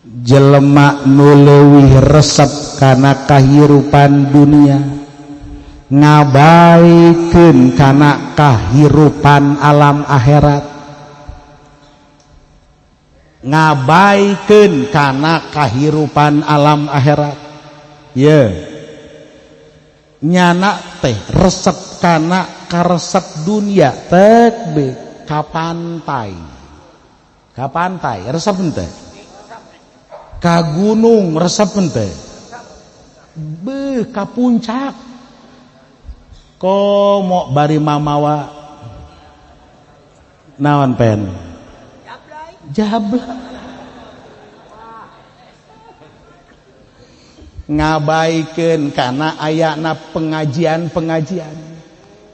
Jelema nu leuwih resep kana kahirupan dunia, ngabaikeun kana kahirupan alam akhirat, ngabaikeun kana kahirupan alam akhirat. Ye nyana teh resep kana karesep dunia, tek be ka pantai, ka pantai resep henteu, ka gunung resep henteu, beuh ka puncak komo bari mamawa naon pen jablay. Ngabaikeun kana ayana pengajian-pengajian,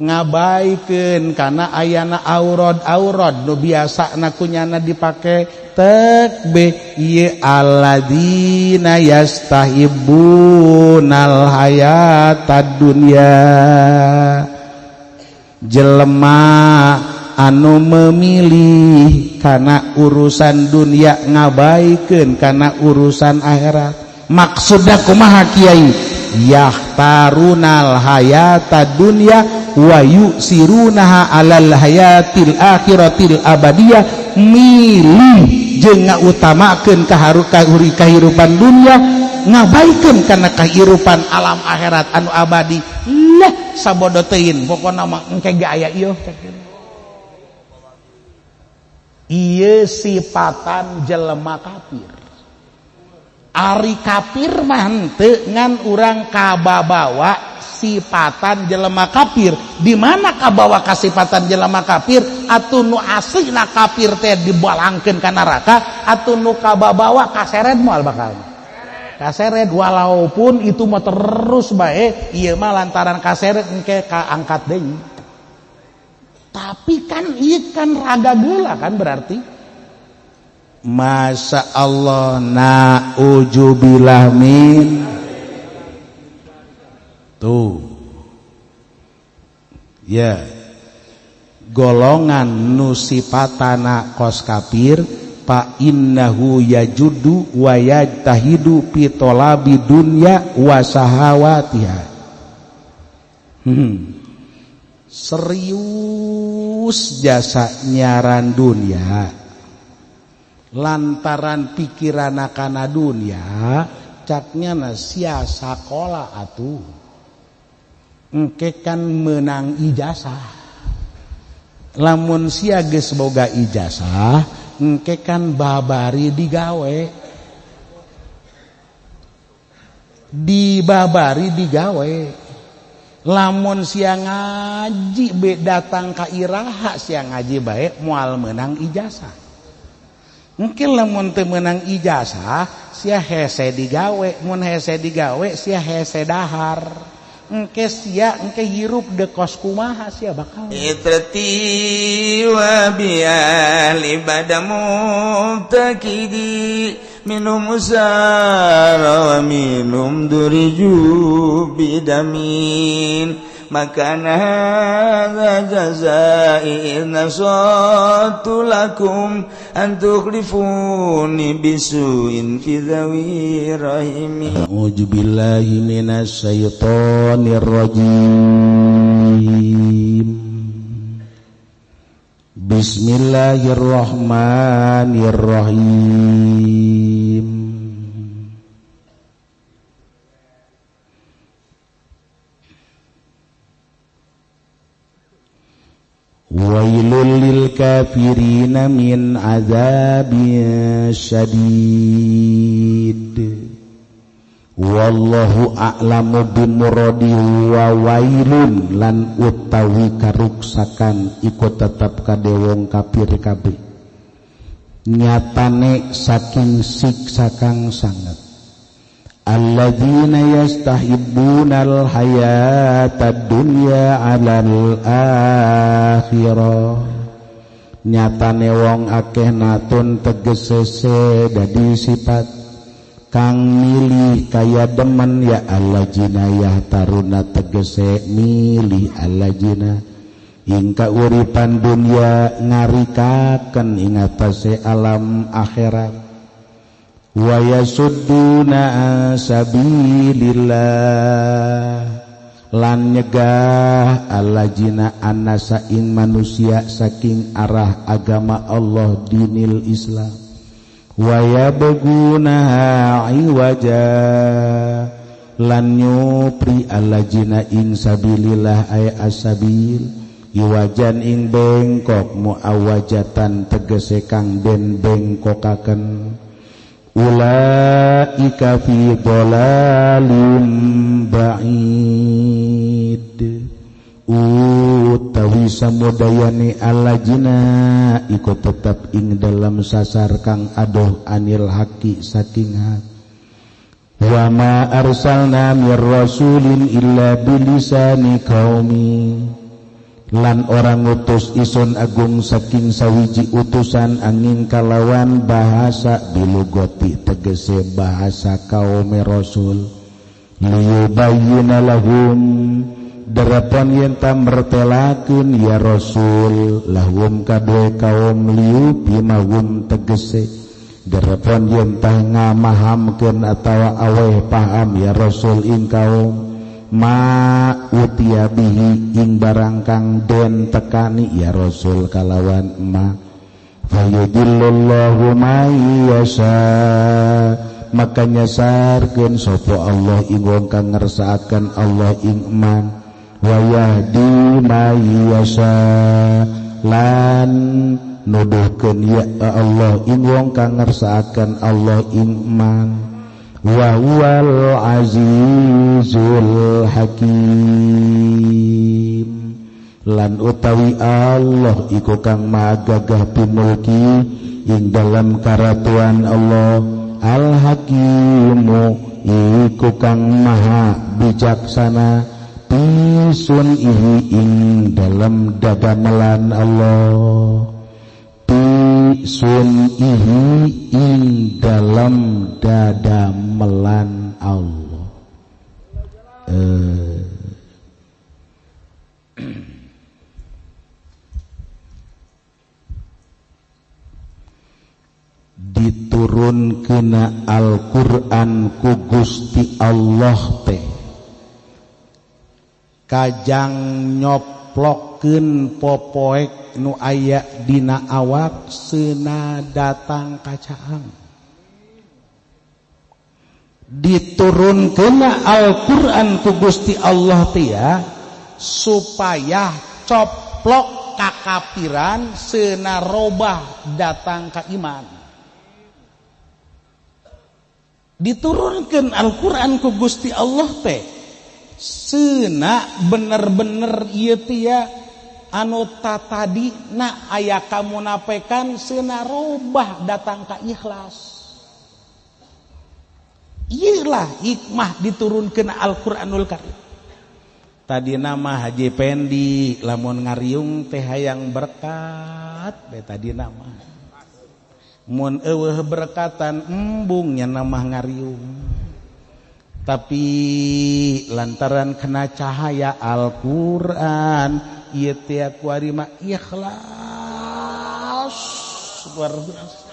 ngabaikeun kana ayana aurad-aurad nu biasana kunyana dipake, tek be ieu alladzina yastahibbunal hayatad dunya, jelema anu memilih kana urusan dunia ngabaikeun kana urusan akhirat. Maksudna kumaha kiai? Yahtarunal hayata dunya wa yusirunaha alal hayatil akhiratil abadiyah, milih jeung ngautamakeun kahirupan dunia ngabaikeun kana kahirupan alam akhirat anu abadi. Lah sabodo teuing pokona mah engke ge aya ieu. Ieu sipatan jelema kafir. Ari kafir mah henteu ngan urang kababawa sipatan jelema kafir. Di mana kabawa kasipatan jelema kafir? Atuh nu aslina kafir teh dibalangkeun ka neraka, atuh nu kababawa kaseret moal bakal. Kaseret walaupun itu mah terus bae, ieu mah lantaran kaseret engke kaangkat deui. Tapi kan ieu kan raga geula kan berarti. Masya Allah, na'udzubillah min. Tuh ya, golongan nu sipatana kos kafir, fa innahu yajudu wa yajtahidu fi talabi dunya wa sahawatiha. Serius jasa nyaran dunia, lantaran pikiran kana dunia, caknya na sia sakola atuh engke kan menang ijazah. Lamun sia geus boga ijazah, engke kan babari digawe, dibabari digawe. Lamun sia ngaji be datang ka iraha sia ngaji bae moal menang ijazah. Mungkin lamun teu meunang ijazah sia hese digawe, mun hese digawe sia hese dahar. Engke sia engke hirup de kos kumaha sia bakal. Itrati wa biali badamu takidi minum usara wa minum duriju bidamin makana hadza jazai nasatu lakum an tukhlifuni bisuin fi dhawi rahimi. A'udzu billahi minasyaitonir rajim. Bismillahirrahmanirrahim. Wailul lil kafirina min azabin syadid. Wallahu a'lamu bimuradihi wa wailun lan utawi karuksakan iku tetep kade wong kafir kabeh nyatane saking siksa kang sanget. Alladzina yastahibbunal hayatad dunya 'alal akhirah, nyatane wong akeh natun tegese dadi sifat kang milih kaya demen ya alladzina yahtaruna tegese milih alladzina ing kauripan dunya ngarikaken ing atase alam akhirat. Wa yasudduna sabilillah lan nyegah allajina annasa ing manusia saking arah agama Allah dinil Islam. Wa yabghunaha iwaja lan nyupri allajina ing sabilillah ay asabil iwajan ing bengkok muawajatan tegese kang den bengkokaken. Ulaika fi dhalalim ba'id utawi samudayane allajina iku tetep ing dalam sasar kang adoh anil haqi saking hak. Wa ma arsalna mir rasulin illa bilisani qaumi lan orang ngutus isun agung saking sawiji utusan angin kalawan bahasa bilugoti tegese bahasa kaum rasul liyubayyina lahum derapon yen ta mertelakeun ya rasul lahum kadue kaum liu bimahum tegese derapon yen ta ngamahamkeun atawa aweh paham ya rasul ing kaum ma utia bihi ing barang kang den tekani ya rasul kalawan ma fayudillullahu may yasha maka nyasarkeun sapa Allah ing wong kang ngersakaken Allah ing man wa yahdi may yasha lan nuduhkeun ya Allah ing wong kang ngersakaken Allah ing man wa huwal azizul hakim lan utawi Allah iku kang maha gagah pimulki ing dalam karatuan Allah al hakimu iku kang maha bijaksana pisun ihi ing dalam dadamelan Allah pisun ihi ing dalam dadamelan Allah. Diturunkeuna Al-Qur'an ku Gusti Allah teh kajang nyoplokeun popoek nu aya dina awak seuna datang kacaang. Diturunkeuna Al-Qur'an ku Gusti Allah teh ya supaya coplok kakapiran seuna robah datang ka iman. Diturunkeun Al-Qur'an ku Gusti Allah teh seuna bener-bener ieu teh ya anu tatadi na aya kamunapekan seuna robah datang ka ikhlas. Iyalah hikmah diturunkeun Al-Qur'anul Karim. Tadi nama Haji Pendi lamun ngariung teh hayang berkat teh tadi nama. Mun eueuh berkatan embung nya nama ngariung. Tapi lantaran kena cahaya Al-Qur'an ieu teh kuari mah ikhlas luar biasa.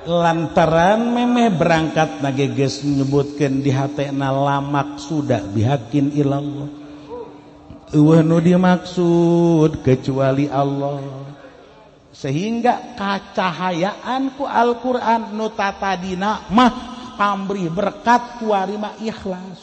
Lantaran memeh berangkat nage geus nyebutkeun di hatena lamak sudah bihakin ilallah. Eueuh nu dimaksud kecuali Allah. Sehingga kacahayaan ku Al-Qur'an nu tatadina mah pamrih berkat kuari mah ikhlas.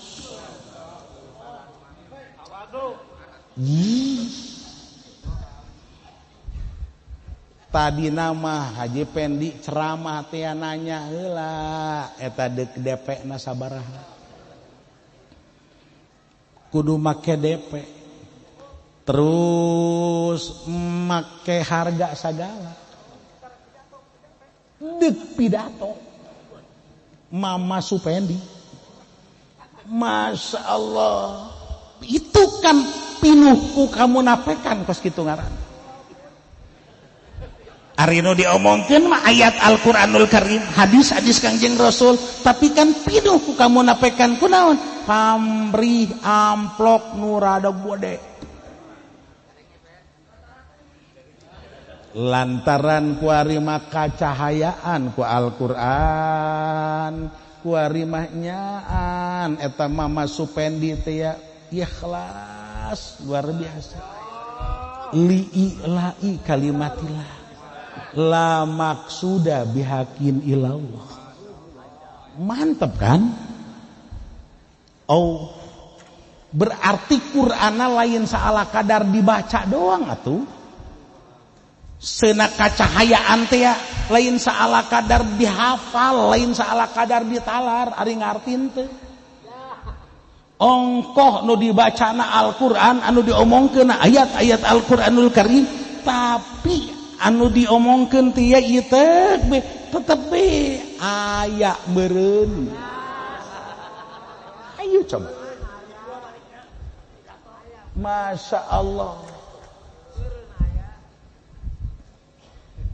Tadi nama Haji Pendi ceramah teh nanya heula eta deuk DP na sabaraha. Kudu make DP. Terus make harga sagala. Deuk pidato. Mama Supendi. Masya Allah. Itu kan pinuhku kamu napekan kos kitu ngaran. Ari nu diomongkeun mah ayat Al-Qur'anul Karim, hadis-hadis Kangjeng Rasul, tapi kan pinuh ku kamu napekan kunaon? Pamrih amplok nu rada gede. Lantaran kuari mah kacahayaan ku Al-Qur'an, kuari mah nyaan eta Mama Supendi teh ya ikhlas luar biasa. Li'ila'i kalimatillah la maksuda bihakin ilallah. Mantap kan? Oh, berarti Qur'ana lain saala kadar dibaca doang atuh. Seuna kacahayaan teh ya, lain saala kadar dihafal, lain saala kadar ditalar, ari ngartin teh. Ongkoh nu dibacana Al-Qur'an, anu diomongkeun ayat-ayat Al-Qur'anul Karim, tapi anu diomongkeun teh ya ieu teh tetep be aya meureun. Ayo coba. Masya Allah.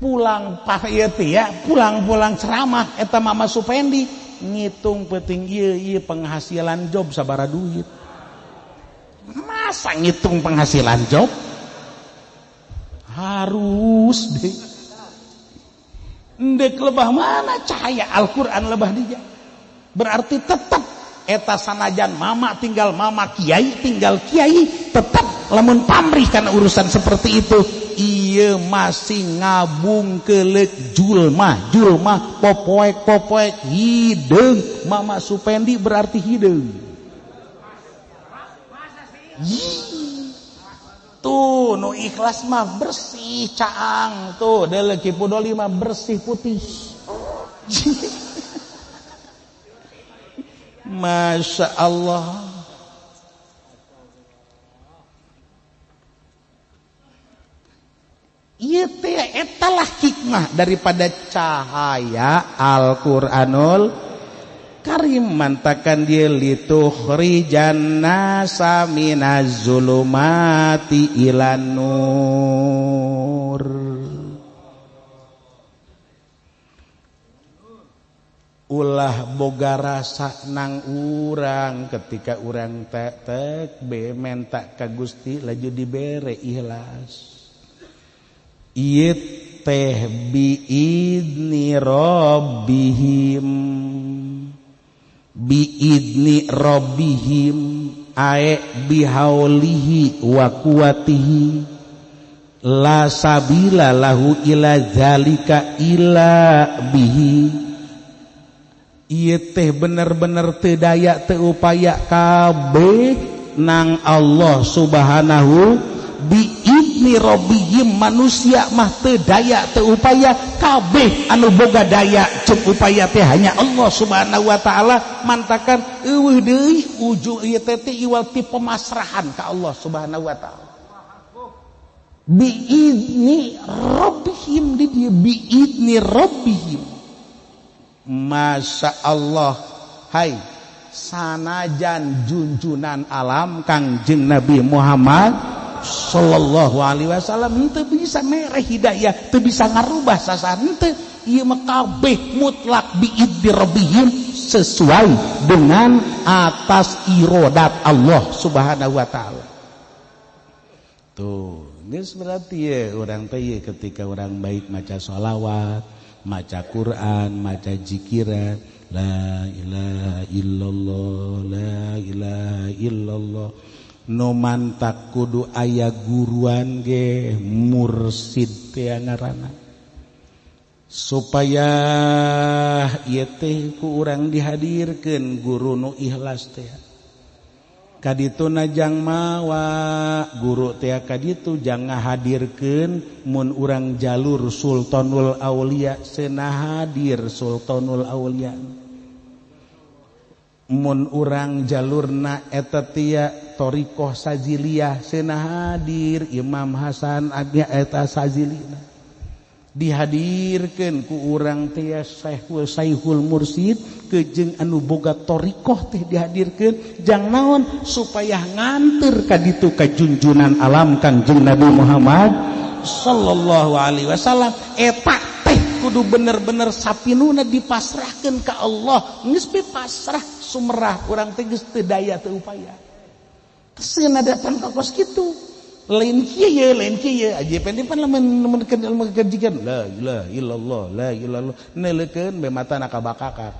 Pulang pak ieu teh ya, pulang-pulang ceramah eta Mama Supendi ngitung penting ieu ieu penghasilan job sabaraha duit. Masa ngitung penghasilan job? Harus deh. Ndek lebah mana cahaya Al-Qur'an lebah dia. Berarti tetap eta sanajan mama tinggal mama, kiai tinggal kiai, tetap lamun pamrih karena urusan seperti itu ieu masih ngabung kelek julmah julmah popoek popoek hideung. Mama Supendi berarti hideung. Tuh nu ikhlas mah bersih caang tuh deuleu Ki Pudoli mah bersih putih. Masya Allah. Ieu teh etalah hikmah daripada cahaya Al-Qur'anul Karim. Mantakan dia litukhrijan nasa minaz zulumati ilan nur. Ulah boga rasa nang urang ketika urang tek be menta ka Gusti laju dibere ikhlas. Ieu teh biidni rabbihim, biidni rabbihim ae bihaulihi wa quwatihi la sabila lahu ila zalika illa bihi. Ieu teh bener-bener teu daya teu upaya kabeh nang Allah Subhanahu biidni rabbihim. Manusia mah teu daya teu upaya kabeh, anu boga daya jeung upaya teh hanya Allah Subhanahu wa taala. Mantakan eueuh deui ujung ieu teh teh iwal ti pemasrahan ka Allah Subhanahu wa taala. Biidni rabbihim di dieu biidni rabbihim. Masya Allah. Hai sanajan junjunan alam Kangjeng Nabi Muhammad sallallahu alaihi wasallam henteu bisa mereh hidayah, teu bisa ngarubah sasaran henteu. Ieu mah kabeh mutlak biidni rabbihim sesuai dengan atas irodat Allah Subhanahu wa taala. Tuh, geus berarti ye urang teh ye ketika urang baik maca sholawat, maca Quran, maca zikiran, la ilaha illallah, la ilaha illallah. No mantak kudu aya guruan ge mursid teh ngaranna. Supaya ieu teh ku urang dihadirkeun guru nu ikhlas teh. Kaditu najang mawa guru teh kaditu jang ngahadirkeun mun urang jalur Sultanul Aulia cenah hadir Sultanul Aulia. Mun urang jalurna eta tia thariqah Saziliyah cenah hadir Imam Hasan Abi eta Sazilina. Dihadirkeun ku urang teh Syekhul Mursid kejeung anu boga thariqah teh dihadirkeun jang naon supaya nganteur ka ditu ka junjunan alam Kangjeng Nabi Muhammad sallallahu alaihi wasallam. Eta teh kudu bener-bener sapinuna dipasrahkeun ka Allah. Geus be pasrah sumerah urang teh geus teu daya teu upaya. Seuna datang ka kos kitu. Lain kieu lain kieu aja pendi pan lamun kerjikan la ilaha illallah la ilallah neuleukeun be matana kabakakak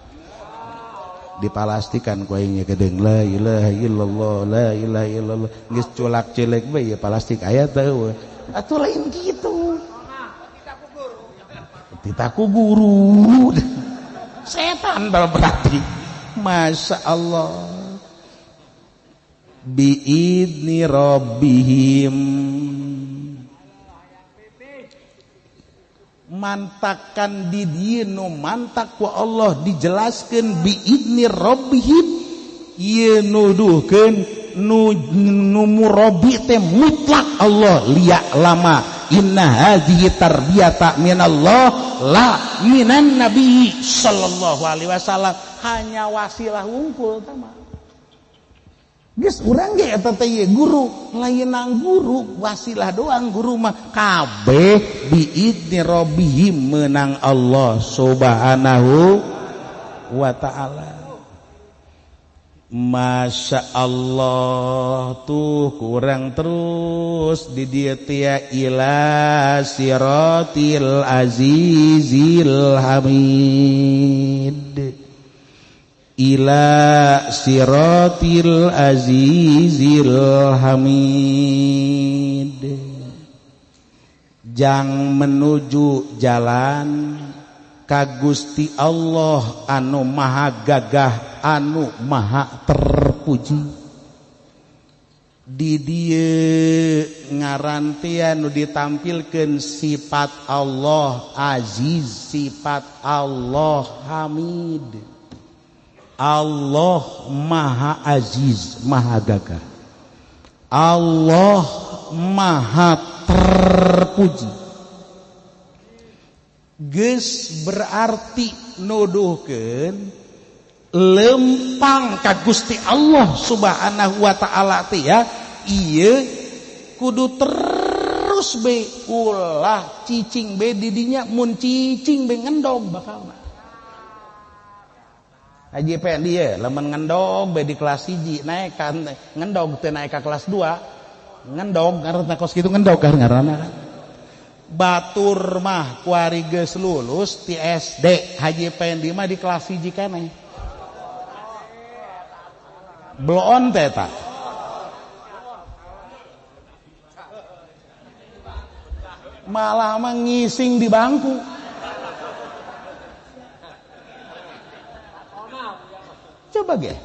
dipalastikan ku aing kedeung la ilaha illallah la ilaha illallah geus culak celek bae ya palastik aya teh atuh lain kitu titaku guru setan berarti Masya Allah biidni rabbihim mantakan di dieu nu mantak ku Allah dijelaskeun biidni rabbihim ieu nuduhkeun nu murabi teh mutlak Allah liya'lama inna hadhihi tarbiyata minallah la minan nabi sallallahu alaihi wasallam hanya wasilah wungkul tah mah. Geus urang ge eta teh guru lain guru wasilah doang guru mah kabeh biidni rabbihim menang Allah subhanahu wa ta'ala. Masya Allah tuh kurang terus di dieu teh ila siratil azizil hamid ila siratil azizil hamid jang menuju jalan ka Gusti Allah anu maha gagah anu maha terpuji di dieu ngarantian nu ditampilkeun sifat Allah aziz sifat Allah hamid Allah maha aziz maha gagah Allah maha terpuji geus berarti nuduhkeun lempang ka Gusti Allah subhanahu wa ta'ala teh ya ieu kudu terus be ulah cicing be didinya mun cicing be ngendog bakalna Haji Pendi ya lamun ngendog be di kelas 1 naik kan ngendog teh naik ka kelas 2 ngendog ngaranna kos kitu ngendog kan ngaranna kan batur mah kuari geus lulus ti SD Haji Pendi mah di kelas 1 keneh bloon teh eta malah mah ngising di bangku. Coba ge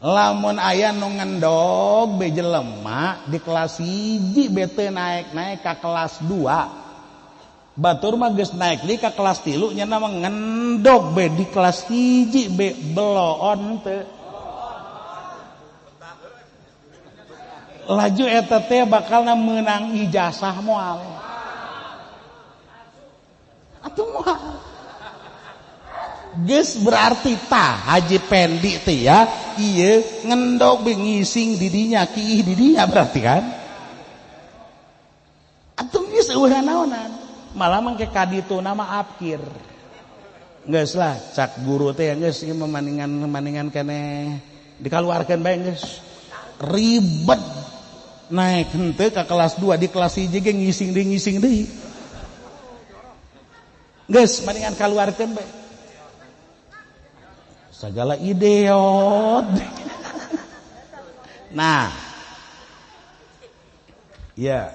lamun aya nu ngendog be jelema di kelas 1 bete naik-naik ka kelas 2 batur mah geus naik deui ka kelas 3 nya mah ngendog be di kelas 1 be beloon teu laju eta teh bakalna meunang ijazah moal atuh moal geus berarti tah Haji Pendi teh ya ieu ngendog be ngising di dinya kiih di dinya berarti kan atuh geus eueuh naonan malah mangke ka dituna mah apkir geus lah cak guru teh geus ieu mah maningan keneh dikaluarkeun bae geus ribet naik henteu ka kelas 2 di kelas 1 ge ngising deui geus maningan kaluarkeun bae segala ideot. Nah ya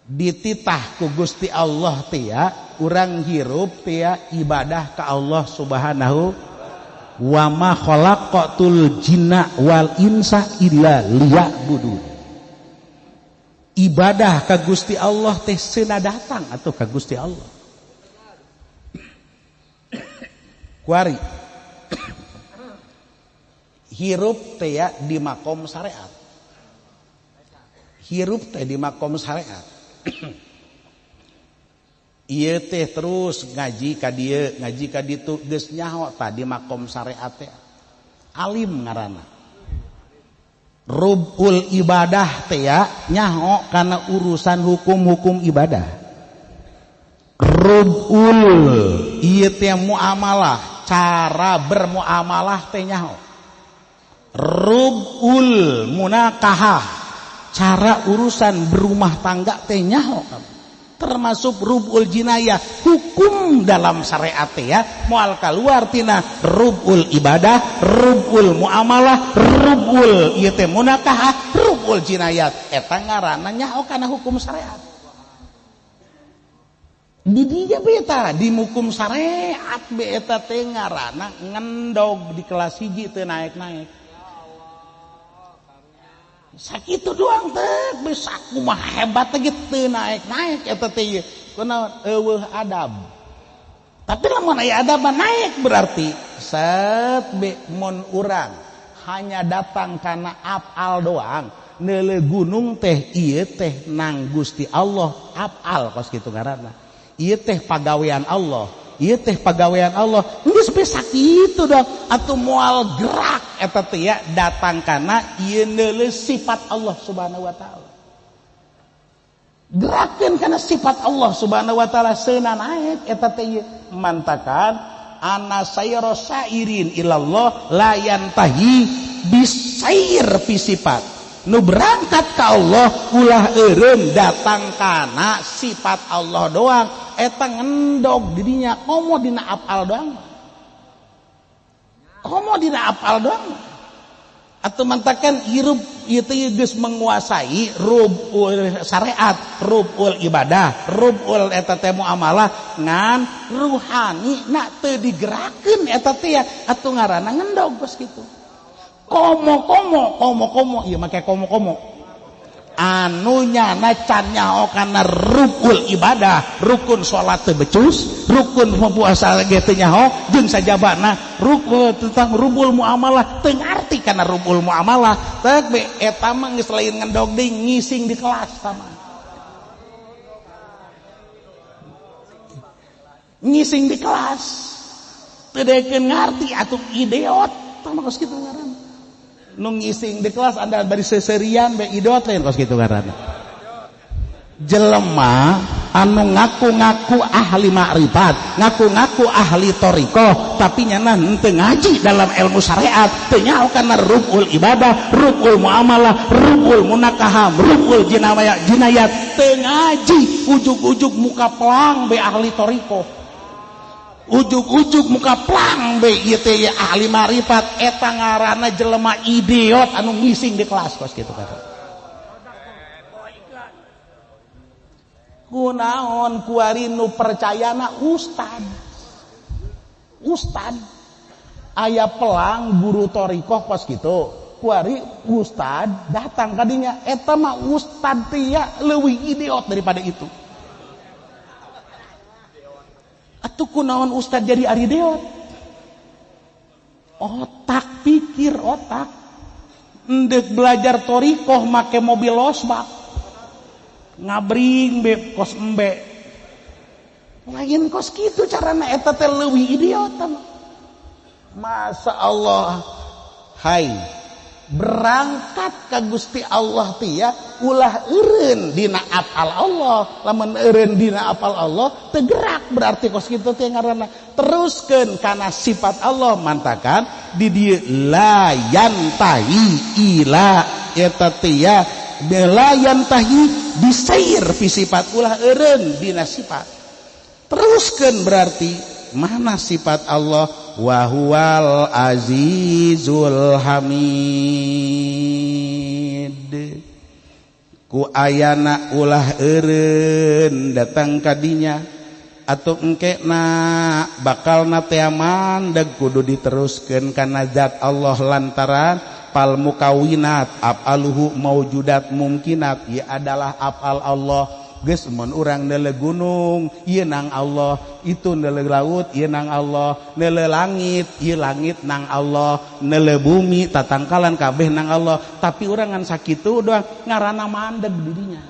dititah ku Gusti Allah teh ya urang hirup teh ya ibadah ka Allah subhanahu wa ma khalaqatul jinna wal insa illa liya'budun. Ibadah ka Gusti Allah teh seuna datang atuh ka Gusti Allah. Kuari hirup teh ya di makom syariat. Hirup teh di makom syariat. Ieu teh terus ngaji ka dieu, ngaji ka ditu geus nyaho tah di makom syariat teh. Alim ngaranna. Rubul ibadah teh ya nyaho kana urusan hukum-hukum ibadah. Rubul ieu teh muamalah, cara bermuamalah teh nyaho. Rubul munakahah, Cara urusan berumah tangga teh nyaho termasuk rubul jinayah, hukum dalam syariat ya moal kaluar tina rubul ibadah, rubul muamalah, rubul ieu teh munakahah, rubul jinayat. Eta ngaranna nyaho kana hukum syariat. Di dinya beta di hukum syariat beta teh ngaranna ngendog di kelas 1 teu naek-naek. Sakitu doang teh bisa kumaha hebat teh teu naek-naek eta teh kunaon eueuh adab. Tapi lamun aya adab naik berarti set be mun urang hanya datang kana afal doang neuleuh gunung teh ieu teh nang Gusti Allah afal kos kitu ngaranna. Ieu teh pagawean Allah, ieu teh pagawean Allah. Geus be sakitu dong atuh moal gerak eta teh ya datang kana ieu neuleuh sifat Allah Subhanahu wa taala. Gerakeun kana sifat Allah Subhanahu wa taala seuna naek eta teh ieu mantakan ana sayra sairin ilallah la yantahi bisair fi sifat. Nu berangkat ka Allah ulah eureun datang kana sifat Allah doang eta ngendog didinya komo dina apal doang. Komo dina apal doang. Atau mantakan hirup ieu teh geus menguasai rubul syariat, rubul ibadah, rubul eta teh muamalah ngan ruhani na teu digerakeun eta teh ya atuh ngaranna ngendog geus kitu. Komo-komo, komo-komo, ieu make komo-komo. Anu nyana can nyaho kana rukun ibadah, rukun salat teu becus, rukun puasa ge teu nyaho, jeung sajabana rukun tentang rubul muamalah teu ngarti kana rubul muamalah. Teh be eta mah geus lain ngendog deui ngising di kelas sama. Ngising di kelas. Teu dekeun ngarti atuh idiot, tah mah kos kitu ngaranna. Nu ngising di kelas anda bari seserian be idot lain kos kitu ngaranna. Jelema anu ngaku-ngaku ahli makrifat, ngaku-ngaku ahli thariqah, tapi nyana henteu ngaji dalam ilmu syariat, teu nyaho kana rubul ibadah, rubul muamalah, rubul munakaham, rubul jinayat, teu ngaji ujug-ujug muka pelang be ahli thariqah. Ujug-ujug muka plang be ieu teh ahli marifat eta ngaranna jelema idiot anu ngising di kelas kos kitu kata. Kunaon kuari nu percayana ustad. Ustad aya pelang guru thariqah kos kitu. Kuari ustad datang kadinya eta mah ustad teh ya leuwih idiot daripada itu. Atuh kunaon ustad jadi ari deot? Otak pikir otak. Endek belajar thariqah make mobil losbak. Ngabring be kos embe. Lain kos kitu carana eta teh leuwih idiot. Masa Allah. Hai, berangkat ka Gusti Allah teh ya ulah eureun dina apal Allah. Lamun eureun dina apal Allah teu gerak berarti kos kitu teh ngaranna. Teruskeun kana sifat Allah mantakan di dieu la yantahi ila eta teh ya la yantahi bisair fi sifat ulah eureun dina sifat. Teruskeun berarti mana sifat Allah wa huwal azizul hamid. Ku ayana ulah eureun datang kadinya atuh engkena bakalna teh mandeg kudu diteruskeun kana zat Allah lantaran pal mukawinat afaluhu maujudat mumkinat ieu adalah afal Allah. Geus mun urang neuleuh gunung ieu nang Allah, itu neuleuh laut ieu nang Allah, neuleuh langit ieu langit nang Allah, neuleuh bumi tatangkalan kabeh nang Allah. Tapi urang ngan sakitu doang ngaranna mandeg di dinya.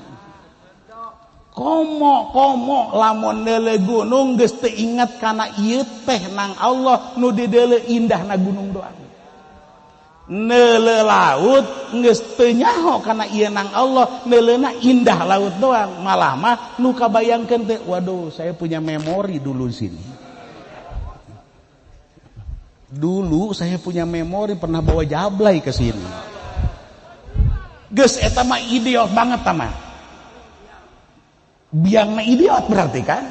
Komo-komo lamun neuleuh gunung geus teu inget kana ieu teh nang Allah, nu dideuleuh indahna gunung doang. Neuleuh laut geus teu nyaho kana ieu nang Allah, neuleuna indah laut doang. Malah mah nu kabayangkeun teh, waduh saya punya memori dulu sini. Dulu saya punya memori pernah bawa jablay ke sini. Geus eta mah idiot banget mah. Biangna idiot berarti kan?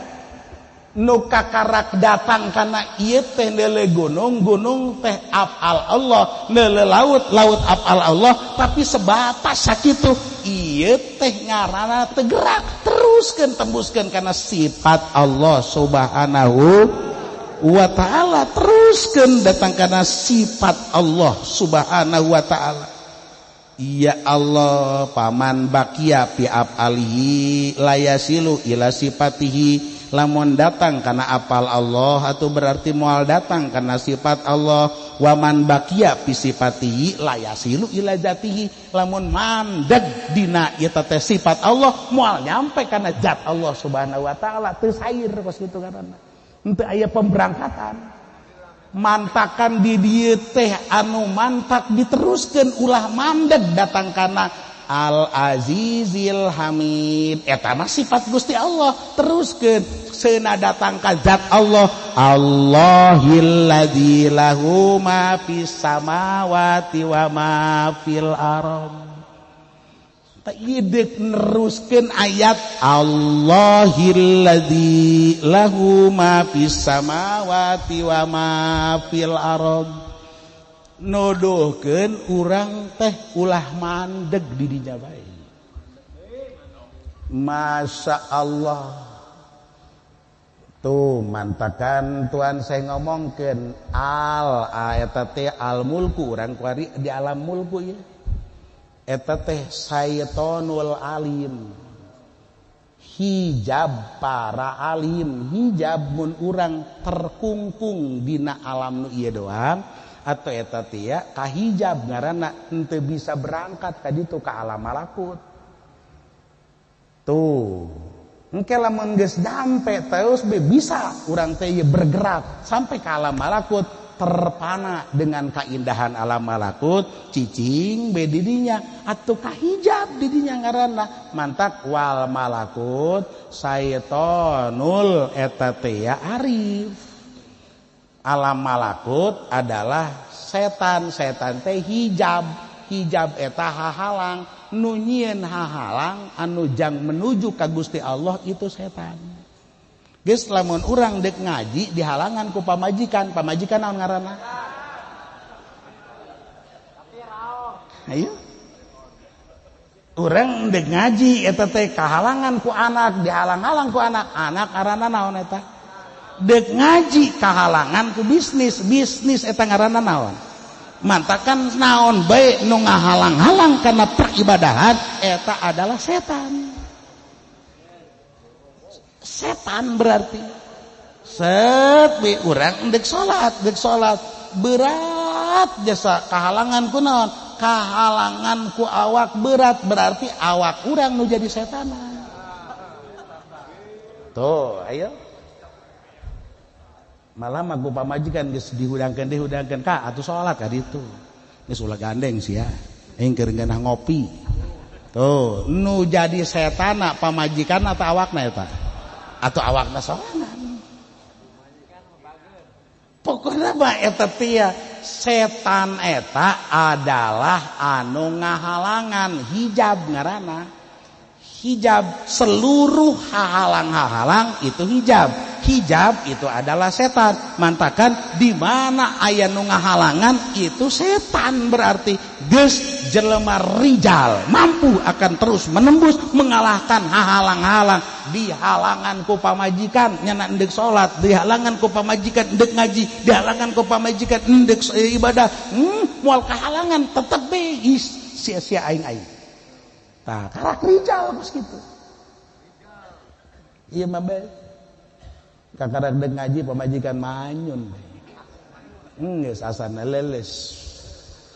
Nu kakarak datang kana ieu teh neuleuh gunung, gunung teh afal Allah, neuleuh laut, laut afal Allah, tapi sebatas sakitu ieu teh ngaranna teu gerak, teruskeun tembuskeun kana sifat Allah Subhanahu wa ta'ala, teruskeun datang kana sifat Allah Subhanahu wa ta'ala. Ya Allah, paman bakia fi afalihi layasilu ila sifatihi. Lamun datang karena apal Allah atau berarti moal datang karena sifat Allah. Waman bakia fi sifatihi layasilu ila zatihi. Lamun mandeg dina ieu teh sifat Allah moal nyampe karena zat Allah Subhanahu wa taala, teu sair kos kitu karena henteu aya pemberangkatan. Mantakan di dieu teh anu mantak diteruskeun ulah mandeg datang kana Al-Azizil Hamid. Eta mah sifat Gusti Allah, teruskeun seuna datang ka zat Allah. Allahilladzi lahu ma fis samawati wa ma fil ardh. Tah idek neruskeun ayat Allahilladzi lahu ma fis samawati wa ma fil ardh. Nuduhkeun urang teh ulah mandeg di dinya bae. Masya Allah. Tuh mantakan Tuhan saya ngomongkeun al eta teh al mulku, urang kuari di alam mulku ieu. Eta teh syaitonul alim. Hijab para alim, hijab mun urang terkungkung dina alam nu ieu doang. Atau eta teh ya kahijab ngaranna henteu bisa berangkat ka ditu ka alam malakut. Tuh, engke lamun geus nyampe terus be bisa urang teh bergerak sampai ka alam malakut, terpana dengan keindahan alam malakut, cicing be didinya atau kahijab didinya ngaranna mantak wal malakut syaitonul eta teh ya arif. Alam malakut adalah setan, setan teh hijab, hijab eta hahalang, nu nyieun hahalang anu jang menuju ka Gusti Allah itu setan. Geus lamun urang deuk ngaji dihalangan ku pamajikan, pamajikan naon ngaranna? Ayo. Urang deuk ngaji eta teh kahalangan ku anak, dihalang-halang ku anak, anak ngaranna naon eta? Dek ngaji kahalangan ku bisnis, bisnis eta ngaranna naon? Mantakan naon bae nu ngahalang-halang kana peribadahan eta adalah setan. Setan berarti set we urang dek salat berat jasa kahalangan ku naon? Kahalangan ku awak berat berarti awak urang nu jadi setan. Tuh, ayo. Malah mah ku pamajikan geus dihudangkeun ka atuh salat ka ditu. Geus ulah gandeng sia. Aing keur ngeunah ngopi. Tuh, nu jadi setana pamajikan atau awakna eta? Atau awakna sorangan. Pokokna mah eta teh setan eta adalah anu ngahalangan hijab ngaranna. Hijab seluruh hahalang-hahalang itu hijab. Hijab itu adalah setan. Mantakan di mana aya nu ngahalangan itu setan berarti geus jelema rijal mampu akan terus menembus mengalahkan hahalang-halang. Dihalangan ku pamajikan nyana endek salat, dihalangan ku pamajikan endek ngaji, dihalangan ku pamajikan endek ibadah. Moal kahalangan tetep be sia-sia aing-aing. Tah karak rijal geus kitu. Ieu mah bae. Kakarak dek ngaji pamajikan manyun bae. Geus asana leles.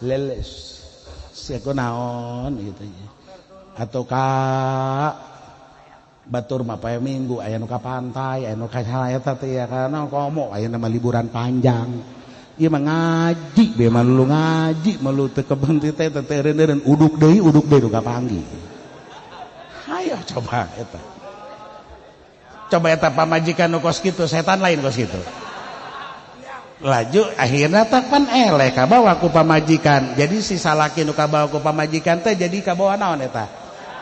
Leles. Sia ku naon gitu ya. Atau ka batur mah poe Minggu aya nu ka pantai, aya nu ka eta teh ya kana komo aya mah liburan panjang. Ieu mah ngaji be mah lu ngaji mah lu teu kebenti teh teu eureun-eureun uduk deui nu kapanggih. Hayo coba eta. Coba eta pamajikan nu kos kitu, setan lain kos kitu. Laju akhirna tah pan eleh kabawa ku pamajikan. Jadi si salaki nu kabawa ku pamajikan teh jadi kabawa naon eta?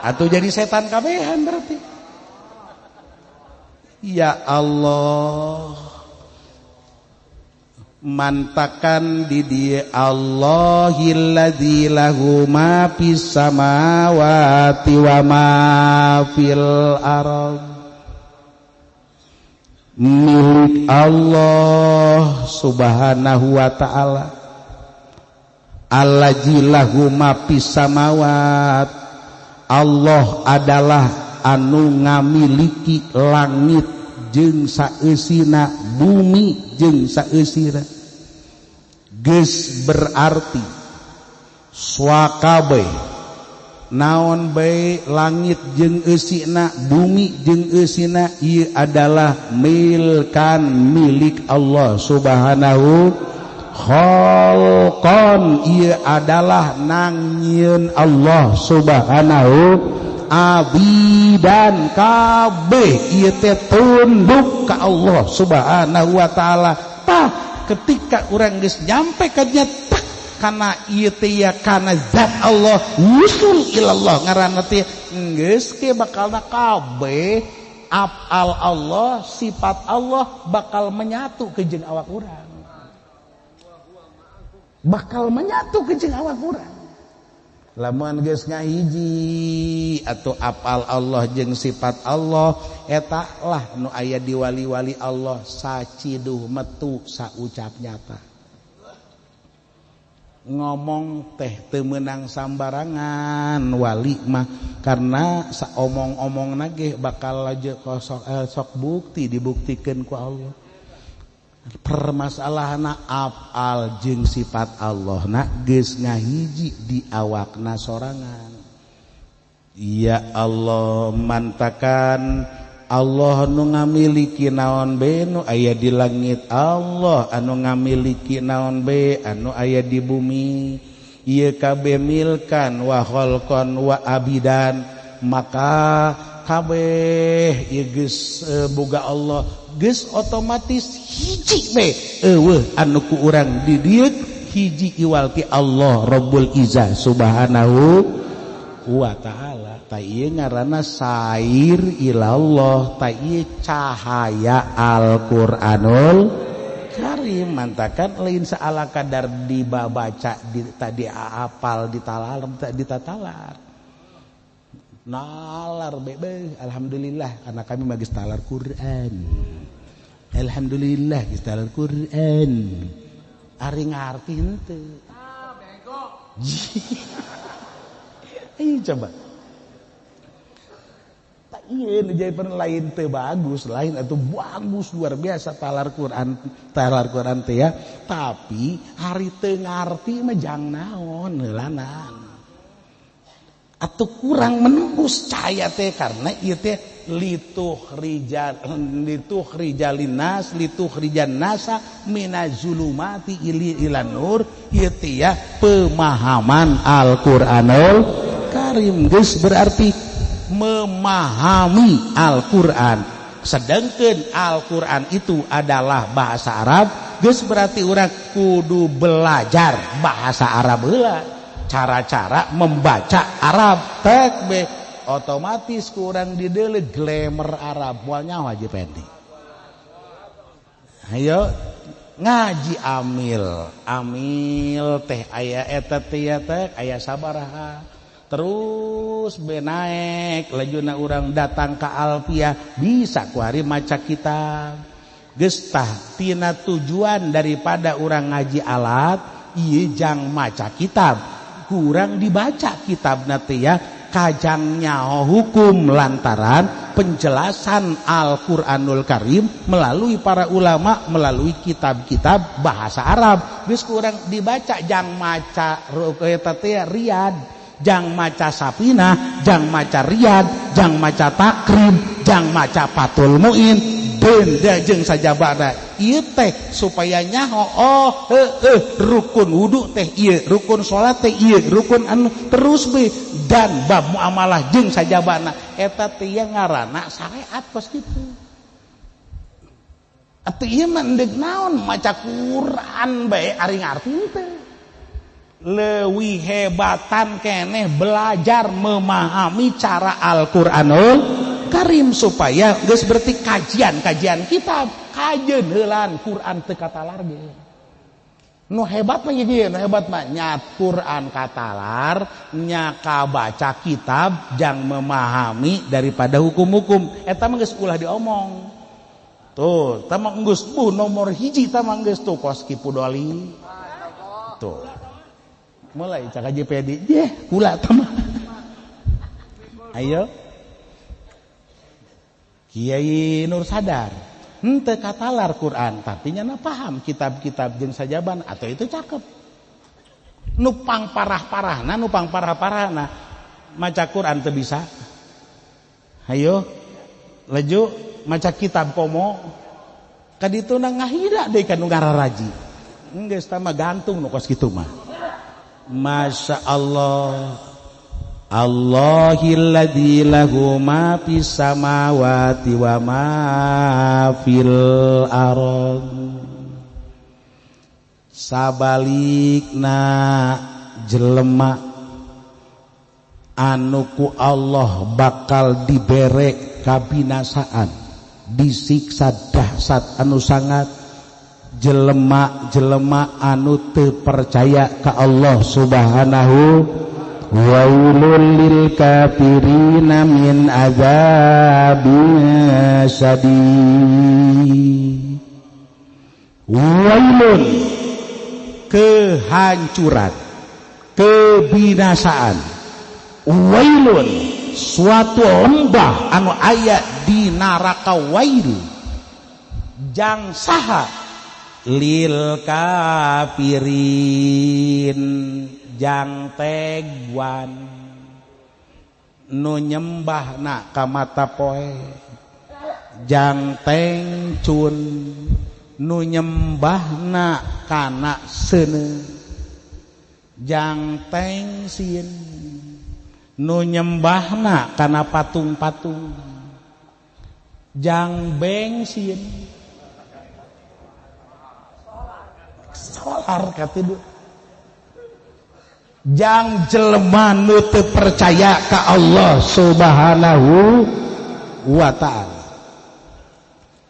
Atuh jadi setan kabehan berarti. Ya Allah, mantakan di dia Allahilladzi lahu ma fis samawati wa ma fil ardh. Milik Allah subhanahu wa ta'ala. Allazi lahu ma fis samawat. Allah adalah anu ngamiliki langit jeung saeusina, bumi jeung saeusina. Geus berarti swakabe naon bae langit jeung eusina, bumi jeung eusina, ieu adalah milkan milik Allah subhanahu khalqan, ieu adalah nangieun Allah subhanahu abidan kabeh ieu teh tunduk ka Allah subhanahu wa taala. Tah ketika urang geus nyampe ka dinya tak kana ieu teh ya kana zat Allah wusul ilallah ngaranna teh geus ke bakalna kabeh afal Allah sifat Allah bakal menyatu ke jeung awak urang, bakal menyatu ke jeung awak urang. Lamun geus ngahiji atau apal Allah jeung sifat Allah eta lah nu aya di wali-wali Allah saciduh metu saucap nyata. Ngomong teh teu meunang sambarangan wali mah karena saomong-omongna ge bakal aja sok bukti dibuktikeun ku Allah. Permasalahanna afal jeung sifat Allah na geus ngahiji di awakna sorangan. Ya Allah mantakan Allah nu ngamiliki naon be nu aya di langit, Allah anu ngamiliki naon be anu aya di bumi. Ieu kabeh milkan wa khalqan wa abidan, maka kabeh ieu geus boga Allah geus otomatis hiji be eueuh anu ku urang di dieu hiji iwal ti Allah Rabbul Izzah subhanahu wa ta'ala. Ta ieu ngaranna sair ilallah, ta ieu cahaya Al-Qur'anul Karim. Mantakan lain saala kadar dibabaca di tadi apal ditalar ditatalar nalar bebe. Alhamdulillah karena kami magis talar Quran. Alhamdulillah geus talar Quran. Ari ngarti henteu. Ah bego. Ayo coba. Tak ieu nu jadi lain teu bagus, lain atuh bagus luar biasa talar Quran teh ya. Tapi ari teu ngarti mah jang naon heulanan. Atau kurang menembus cahaya teh karena ieu teh lituh rijalinnas lituh rijan nasa minazulumati ilan nur. Ieu teh ya pemahaman Al-Qur'anul Karim geus berarti memahami Al-Qur'an. Sedangkan Al-Qur'an itu adalah bahasa Arab, geus berarti urang kudu belajar bahasa Arab heula. Cara-cara membaca Arab tek be otomatis kurang dideuleu glamour Arab moal nyaho Haji Pendi. Ayo ngaji amil, amil teh aya eta teh ya teh aya sabaraha. Terus be naek lajuna urang datang ka Alfiah bisa ku ari maca kitab. Geus tah tina tujuan daripada urang ngaji alat ieu jang maca kitab. Kurang dibaca kitabna teh ya kajang nyaho hukum lantaran penjelasan Al-Qur'anul Karim melalui para ulama melalui kitab-kitab bahasa Arab. Geus kurang dibaca jang maca eta teh Riyad, jang maca Safinah, jang maca Riyad, jang maca Takrib, jang maca Fathul Muin, benda jeung sajabana. Ieu teh supaya nyaho oh heueuh rukun wudu teh ieu, rukun salat teh ieu, rukun anu terus be dan bab muamalah jeung sajabana eta teh ngaranna syariat kos kitu. Atuh ieu mah endek naon maca Quran bae ari ngarti teh. Leuwih hebatan keneh belajar memahami cara Al-Qur'anul Karim supaya geus berarti kajian-kajian kitab kajeun heulaan Quran teu katalar ge. Nu hebat mah ieu, nu hebat mah nya Quran katalar, nya kabaca kitab jang memahami daripada hukum-hukum. Eta mah geus ulah diomong. Tuh, tah mah geus bu nomor hiji tah mah geus tuh kos Ki Pudoli. Tuh. Mulai cak JPD, yeh kula tah mah. Ayo. Kiai Nur Sadar henteu katalar Quran tapi nyana paham kitab-kitab jeung sajaban atau itu cakep. Nu pang parah-parahna, nu pang parah-parahna maca Quran teu bisa. Hayo leju maca kitab komo ka dituna ngahira deui ka nu ngararaji. Geus tah mah gantung nu kos kitu mah. Masya Allah. Allahilladzi lahu ma fis samawati wa ma fil ardh. Sabalikna jelema anu ku Allah bakal dibere kabinasaan, disiksa dahsyat anu sangat, jelema-jelema anu teu percaya ka Allah Subhanahu. Wailul lil kafirina min azabin syadid. Wailun, kehancuran, kebinasaan. Wailun, suatu lembah anu aya di neraka wail. Jang saha lil kafirin, jang teguan nu nyembahna ka mata poe, jang tengcun nu nyembahna kana seuneu, jang tengsin nu nyembahna kana patung-patung, jang bengsin solar katidu, jang jelema nu teu percaya ka Allah Subhanahu wa ta'ala.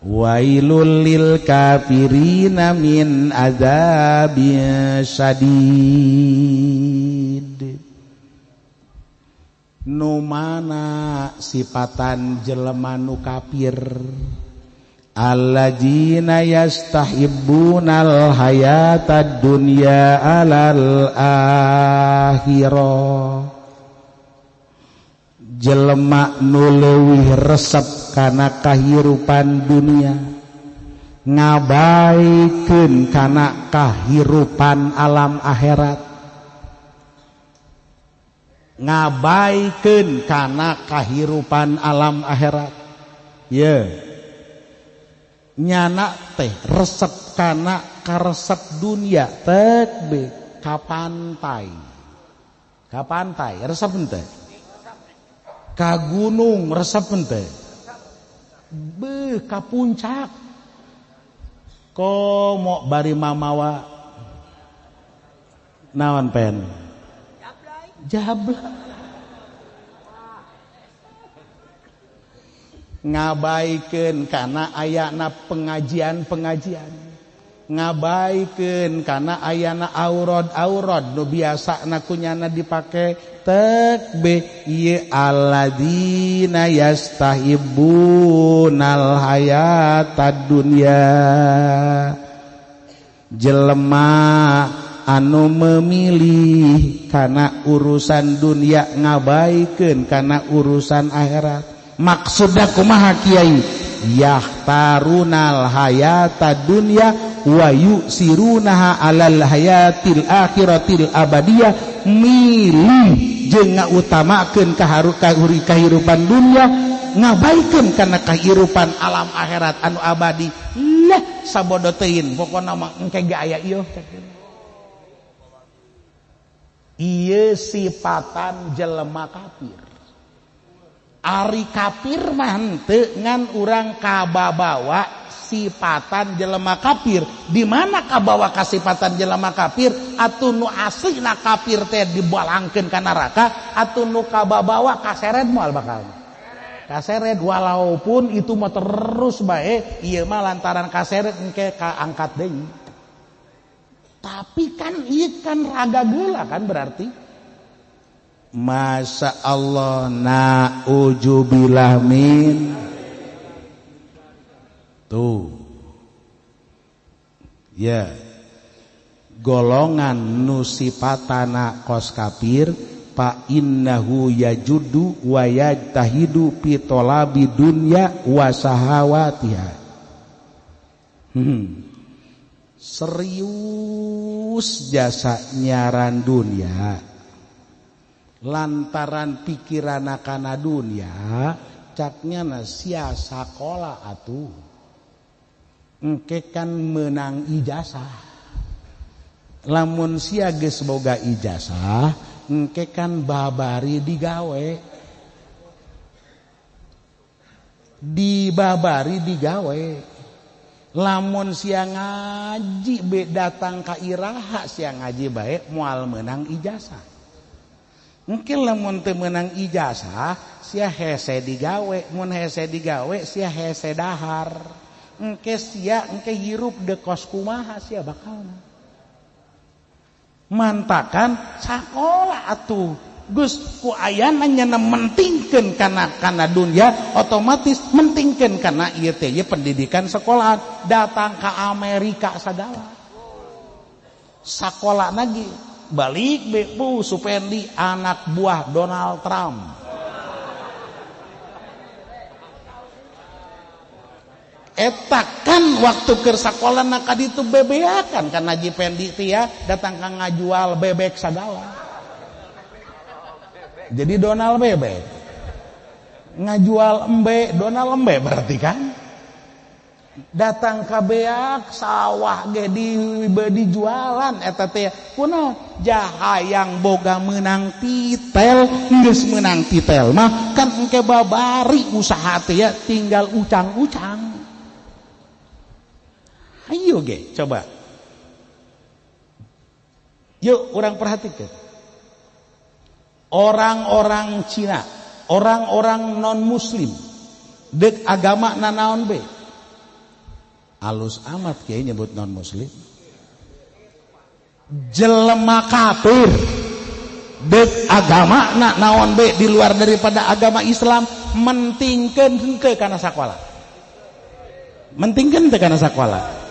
Wailul lil kafirina min azabin syadid. Nu mana sifatan jelema nu kafir? Alladzina yastahibbunal hayatad dunya alal akhirah. Jelema nu leuwih resep kana kahirupan dunia, ngabaikeun kana kahirupan alam akhirat, ngabaikeun kana kahirupan alam akhirat. Ye nyana teh resep kana karesep dunia, tekbe ka pantai, ka pantai resep henteu, ka gunung resep henteu, beuh ka puncak komo bari mamawa naon pen jablay. Ngabaikeun kana ayana pengajian-pengajian, ngabaikeun kana ayana aurad-aurad nu biasana kunyana dipake, tekbe ieu alladzina yastahibbunal hayatad dunya, jelema anu memilih kana urusan dunia ngabaikeun kana urusan akhirat. Maksudna kumaha kiai? Yahtarunal hayata dunya wa yusirunaha alal hayatil akhiratil abadiyah, milih jeung ngautamakeun kahirupan dunia ngabaikeun kana kahirupan alam akhirat anu abadi. Lah sabodo teuing pokona mah engke ge aya ieu. Ieu sifatan jelema kafir. Ari kafir mah henteu ngan urang kababawa sipatan jelema kafir. Di mana kabawa kasipatan jelema kafir? Atuh nu aslina kafir teh dibalangkeun ka neraka, atuh nu kababawa kaseret moal bakal. Kaseret walaupun itu mah terus bae, ieu mah lantaran kaseret engke kaangkat deui. Tapi kan ieu kan raga geula kan berarti. Masya Allah, na'udzubillah min. Tuh. Ya. Golongan nu sipatana kos kafir, fa innahu yajudu wa yajtahidu fi talabi dunya wa sahawatiha. Serius jasa nyaran dunia. Lantaran pikiran kana dunia, caknya na sia sakola atuh. Engke kan menang ijazah. Lamun sia geus boga ijazah, engke kan babari digawe. Dibabari digawe. Lamun sia ngaji be datang ka iraha sia ngaji bae moal menang ijazah. Mungkin lamun teu meunang ijazah sia hese digawe, mun hese digawe sia hese dahar. Engke sia engke hirup de kos kumaha sia bakalna. Mantakan sakola atuh. Geus ku ayana nyana mentingkeun kana dunia, otomatis mentingkeun kana ieu teh pendidikan sekolahan, datang ka Amerika sagala. Sakola lagi balik be bu Supendi anak buah Donald Trump. Eta kan waktu keur sakola na ka ditu bebeakan kan Haji Pendi teh ya datang ka ngajual bebek sagala. Jadi Donald bebek ngajual embe, Donald embe berarti kan datang ka beak sawah ge dijualan eta teh kunaon jahayang boga meunang titel, geus meunang titel mah kan engke babari usaha teh ya tinggal ucang-ucang. Ayo ge coba yuk urang perhatikan. Orang-orang Cina, orang-orang non-muslim dek agama nanaon be. Alus amat kiai nyebut non-muslim. Jelema kafir dek agama naon be di luar daripada agama Islam mentingkeun henteu kana sakola. Mentingkeun teu kana sakola.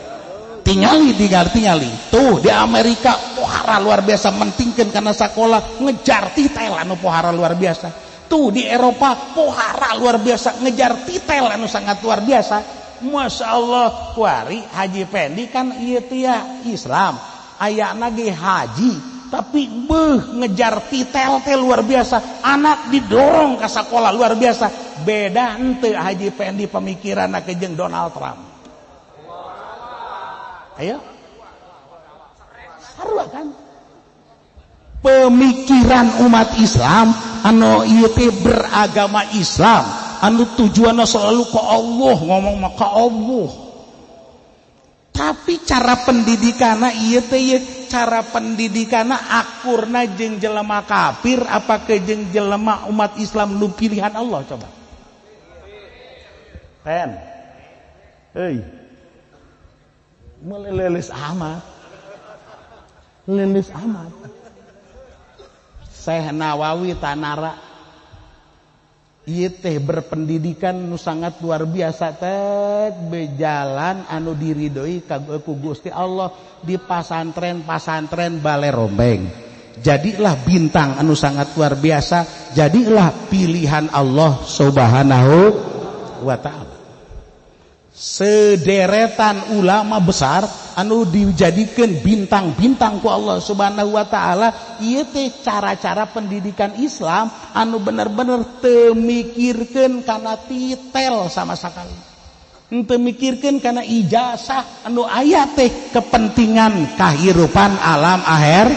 Tingali tingali. Tuh di Amerika pohara luar biasa mentingkeun kana sakola, ngejar titel anu pohara luar biasa. Tuh di Eropa pohara luar biasa ngejar titel anu sangat luar biasa. Masya Allah, kuari Haji Pendi kan ieu teh Islam, ayana ge haji, tapi beuh ngejar titel teh luar biasa, anak didorong ka sakola luar biasa. Beda henteu Haji Pendi pemikiranna jeung Donald Trump. Ayo. Sarua kan? Pemikiran umat Islam anu ieu teh beragama Islam, anu tujuanna selalu ke Allah, ngomong mah ka Allah. Tapi cara pendidikanna ieu teh ieu cara pendidikanna akurna jeung jelema kafir apa ke jeung jelema umat Islam nu pilihan Allah coba. Pen. Heuy. Melelis amat. Lelis amat. Syekh Nawawi Tanara ieu teh berpendidikan nu sangat luar biasa teh bejalan anu diridoi ku Gusti Allah di pasantren-pasantren Bale Rombeng. Jadilah bintang anu sangat luar biasa, jadilah pilihan Allah Subhanahu wa ta'ala. Sederetan ulama besar anu dijadikan bintang-bintang ku Allah Subhanahu wa ta'ala. Ieu teh cara-cara pendidikan Islam anu bener-bener teu mikirkeun kana titel sama sekali, teu mikirkeun kana ijazah anu aya teh kepentingan kahirupan alam akhir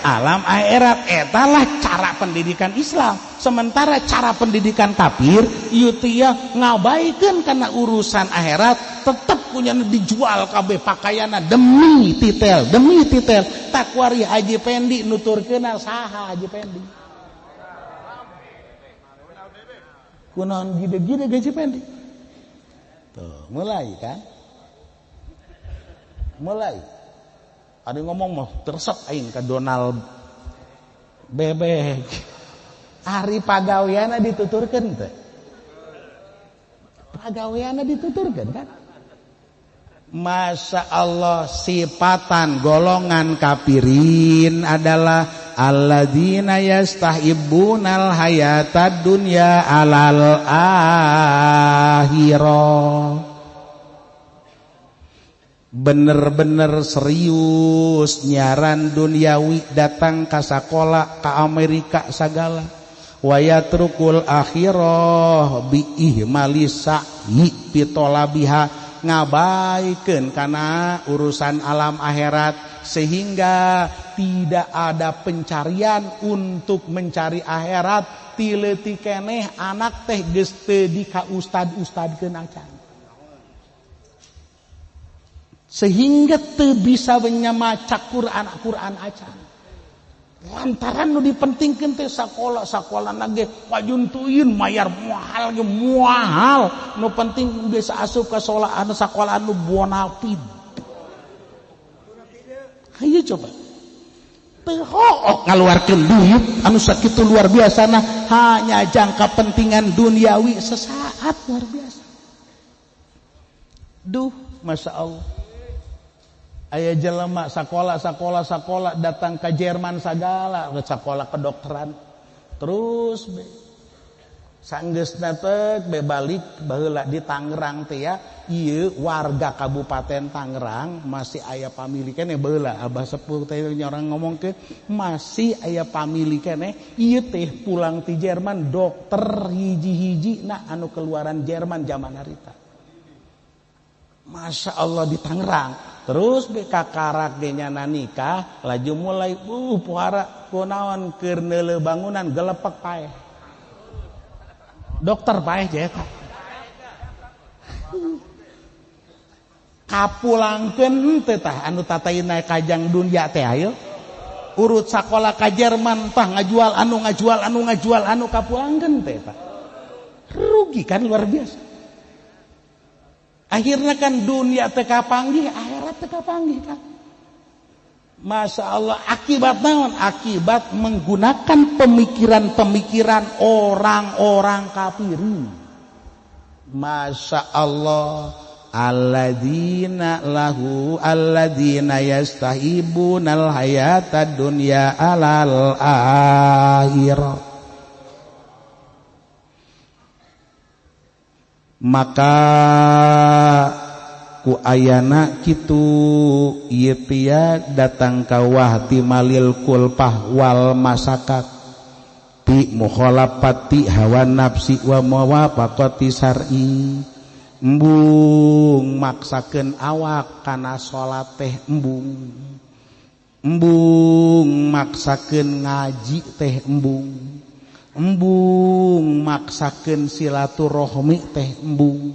alam akhirat. Etalah cara pendidikan Islam. Sementara cara pendidikan kafir ieu teh ngabaikeun kana urusan akhirat, tetep punya dijual kabeh pakaianna demi titel, demi titel. Takwari Haji Pendi nuturkeun saha Haji Pendi? Kunaon gede-gede gaji Pendi? Tuh, mulai kan? Mulai. Ada ngomong mah tersep aing ka Donald Bebek. Ari pagaweanna dituturkeun teh. Pagaweanna dituturkeun kan? Masya Allah, sifatan golongan kafirin adalah alladzina yastahibbunal hayatad dunya alal akhirah. Bener-bener serius nyaran duniawi datang ka sakola ka Amerika sagala. Wa yatrukul akhirah bi ihmali sa'i pitolabiha, ngabaikeun kana urusan alam akhirat sehingga tidak ada pencarian untuk mencari akhirat. Ti leutik keneh anak teh geus teu di ka ustad-ustadkeun acan, sehingga teu bisa maca Quran acan. Lantaran nu dipentingkeun teh sakola-sakolana ge pajuntuin mayar mahal ge mahal, nu penting bisa asup ka sakola anu sakola anu bonafid. Hayu coba. Teu hook ngaluarkeun duit anu sakitu luar biasana hanya jangka pentingan duniawi sesaat luar biasa. Duh, Masya Allah. Aya jelema sakola sakola sakola datang ke Jerman sagala sakola kedokteran terus be sanggeusna teh be balik baheula di Tangerang teh ya, ieu warga Kabupaten Tangerang masih aya pamili keneh baheula abah sepuh teh orang ngomongkeun masih aya pamili keneh ieu teh pulang ti Jerman dokter hiji-hiji na anu keluaran Jerman zaman harita. Masya Allah di Tangerang. Terus BK karak ge nyana nikah laju mulai puara kunaon keur neuleuh bangunan gelepek paeh. Dokter paeh je eta. Kapulangkeun henteu tah anu tataina kajang dunya teh ayo. Urut sakola ka Jerman tah ngajual anu ngajual anu ngajual anu kapulangkeun teh eta. Rugi kan luar biasa. Akhirnya kan dunia teu kapanggih, akhirat teu kapanggih kan. Masya Allah, akibat naon? Akibat menggunakan pemikiran-pemikiran orang-orang kafirin. Masya Allah, alladzina lahu alladzina yastahibunal hayatad dunya alal akhirah. Maka ku ayana kitu ieu tia datang ka wahti malil kulpah wal masakat ti mukhalafati hawa nafsi wa muwafaqati syar'i. Embung maksakeun awak kana salat teh embung, embung maksakeun ngaji teh embung, embung maksakeun silaturahmi teh embung,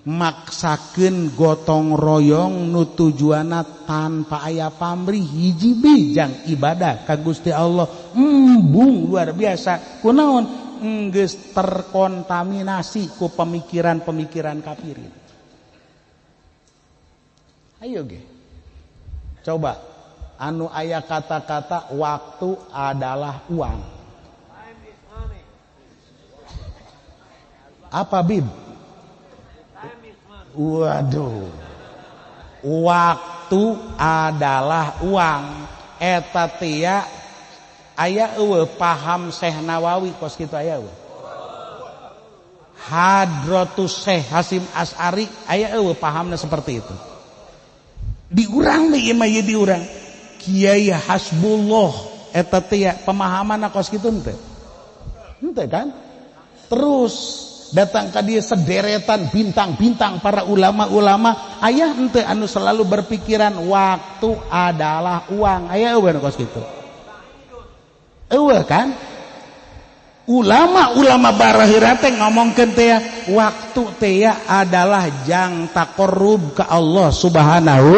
maksakeun gotong royong nu tujuanna tanpa aya pamrih hiji bijang ibadah ka Gusti Allah embung luar biasa. Kunaon? Enggeus terkontaminasi ku pemikiran-pemikiran kafirin. Ayo ge. Coba anu aya kata-kata waktu adalah uang. Apa Bib? Waduh. Waktu adalah uang. Eta tia aya eueuh paham Syekh Nawawi kos kitu aya eueuh. Hadratus Syekh Hasyim Asy'ari aya eueuh pahamna seperti itu. Di urang deui mah ieu di urang. Kiai Hasbullah eta tia pemahamanna kos kitu henteu. Henteu kan? Terus datang ka dia sederetan bintang-bintang para ulama-ulama, ayah ente anu selalu berpikiran waktu adalah uang, ayah eueuh kos kitu. Eueuh kan? Ulama-ulama baraheura teh ngomongkeun teh waktu teh adalah jang taqarrub ka Allah Subhanahu,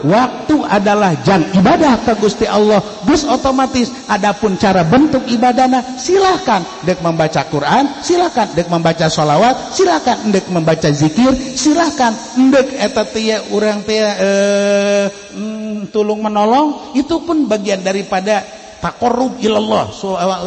waktu adalah jang ibadah ka Gusti Allah. Geus otomatis adapun cara bentuk ibadahna silahkan, dek membaca Quran silahkan, dek membaca sholawat silahkan, dek membaca zikir silahkan, dek eta teh urang teh tulung menolong, itu pun bagian daripada taqarrub ilallah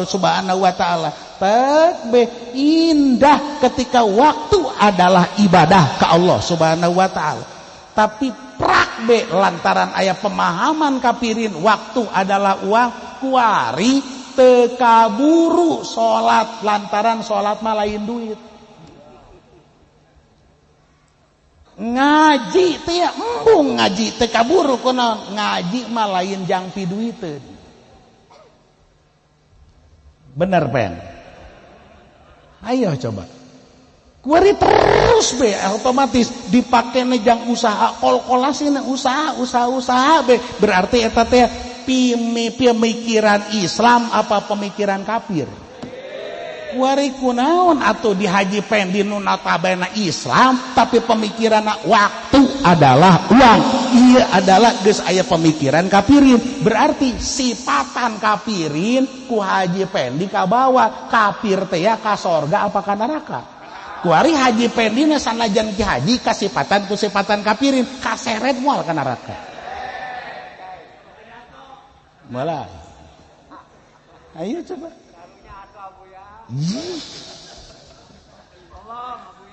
subhanahu wa ta'ala. Takbih indah ketika waktu adalah ibadah ke Allah subhanahu wa ta'ala. Tapi prakbe lantaran aya pemahaman kafirin waktu adalah uang, kuari tekaburu salat lantaran salat mah lain duit. Ngaji teh embung ngaji tekaburu kunaon, ngaji mah lain jang piduiteun. Bener pen? Ayo coba. Kuari terus be otomatis dipake jang usaha kol-kolasina usaha usaha usaha be, berarti eta teh pemikiran Islam apa pemikiran kafir? Kuari kunaon atuh di Haji Pendi nu notabene Islam tapi pemikiran waktu adalah uang. Iya adalah geus aya pemikiran kafirin, berarti sifatan kafirin ku Haji Pendi kabawa kafir teh ya ka sorga apa ka neraka? Kuari Haji Pendi na sanajan ki haji kasifatan ku sifatan kafirin kaseret moal ka neraka. Malah. Ayo coba.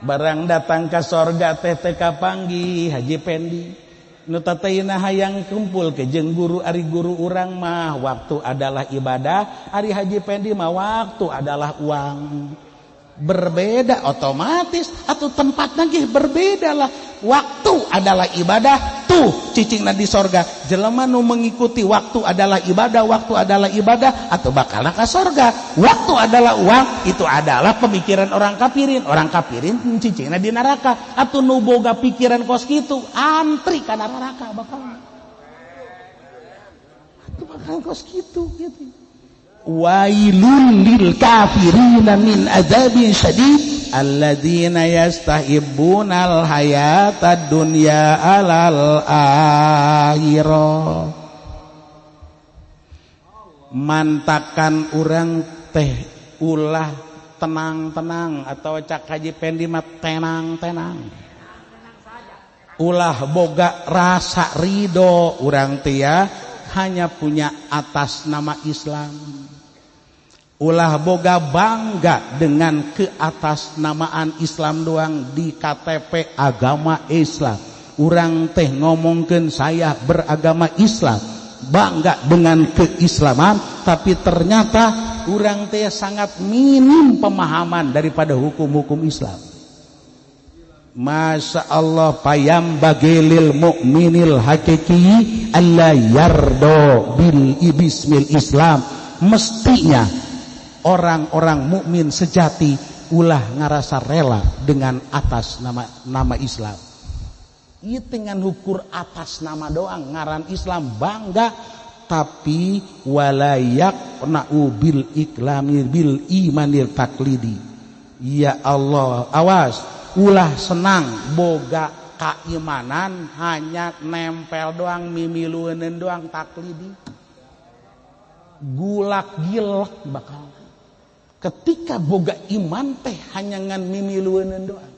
Barang datang ke sorga teh teh kapanggih Haji Pendi nu tatayna hayang kumpul ke jeung guru, ari guru urang mah waktu adalah ibadah, ari Haji Pendi mah waktu adalah uang. Berbeda otomatis atau tempatnya ge berbeda lah. Waktu adalah ibadah tuh cicingna di sorga. Jelema nu mengikuti waktu adalah ibadah, waktu adalah ibadah atau bakalna ka sorga. Waktu adalah uang, itu adalah pemikiran orang kafirin. Orang kafirin cicingna di neraka. Atau nu boga pikiran kos kitu antri ka neraka bakal. Atuh bakal kos kitu gitu. Wailul lil kafirina min adzabin syadid alladzina yastahibbunal hayatad dunya alal akhirah. Mantakan urang teh ulah tenang-tenang atau cak Haji Pendi mah tenang-tenang. Ulah boga rasa ridho urang teh ya hanya punya atas nama Islam. Ulah boga bangga dengan keatasnamaan Islam doang di KTP agama Islam. Urang teh ngomongkeun saya beragama Islam, bangga dengan keislaman, tapi ternyata urang teh sangat minim pemahaman daripada hukum-hukum Islam. Masya Allah, payam bagilil mukminil hakiki alla yardo bil ibismil Islam. Mestinya orang-orang mukmin sejati ulah ngarasa rela dengan atas nama Islam. Ieu dengan hukur atas nama doang ngaran Islam bangga, tapi walayak na'u bil iklami bil imanil taklidi. Ya Allah, awas, ulah senang boga keimanan hanya nempel doang mimilueun doang taklidi. Gulak gilek bakal. Ketika boga iman teh hanya ngan mimilueun doang.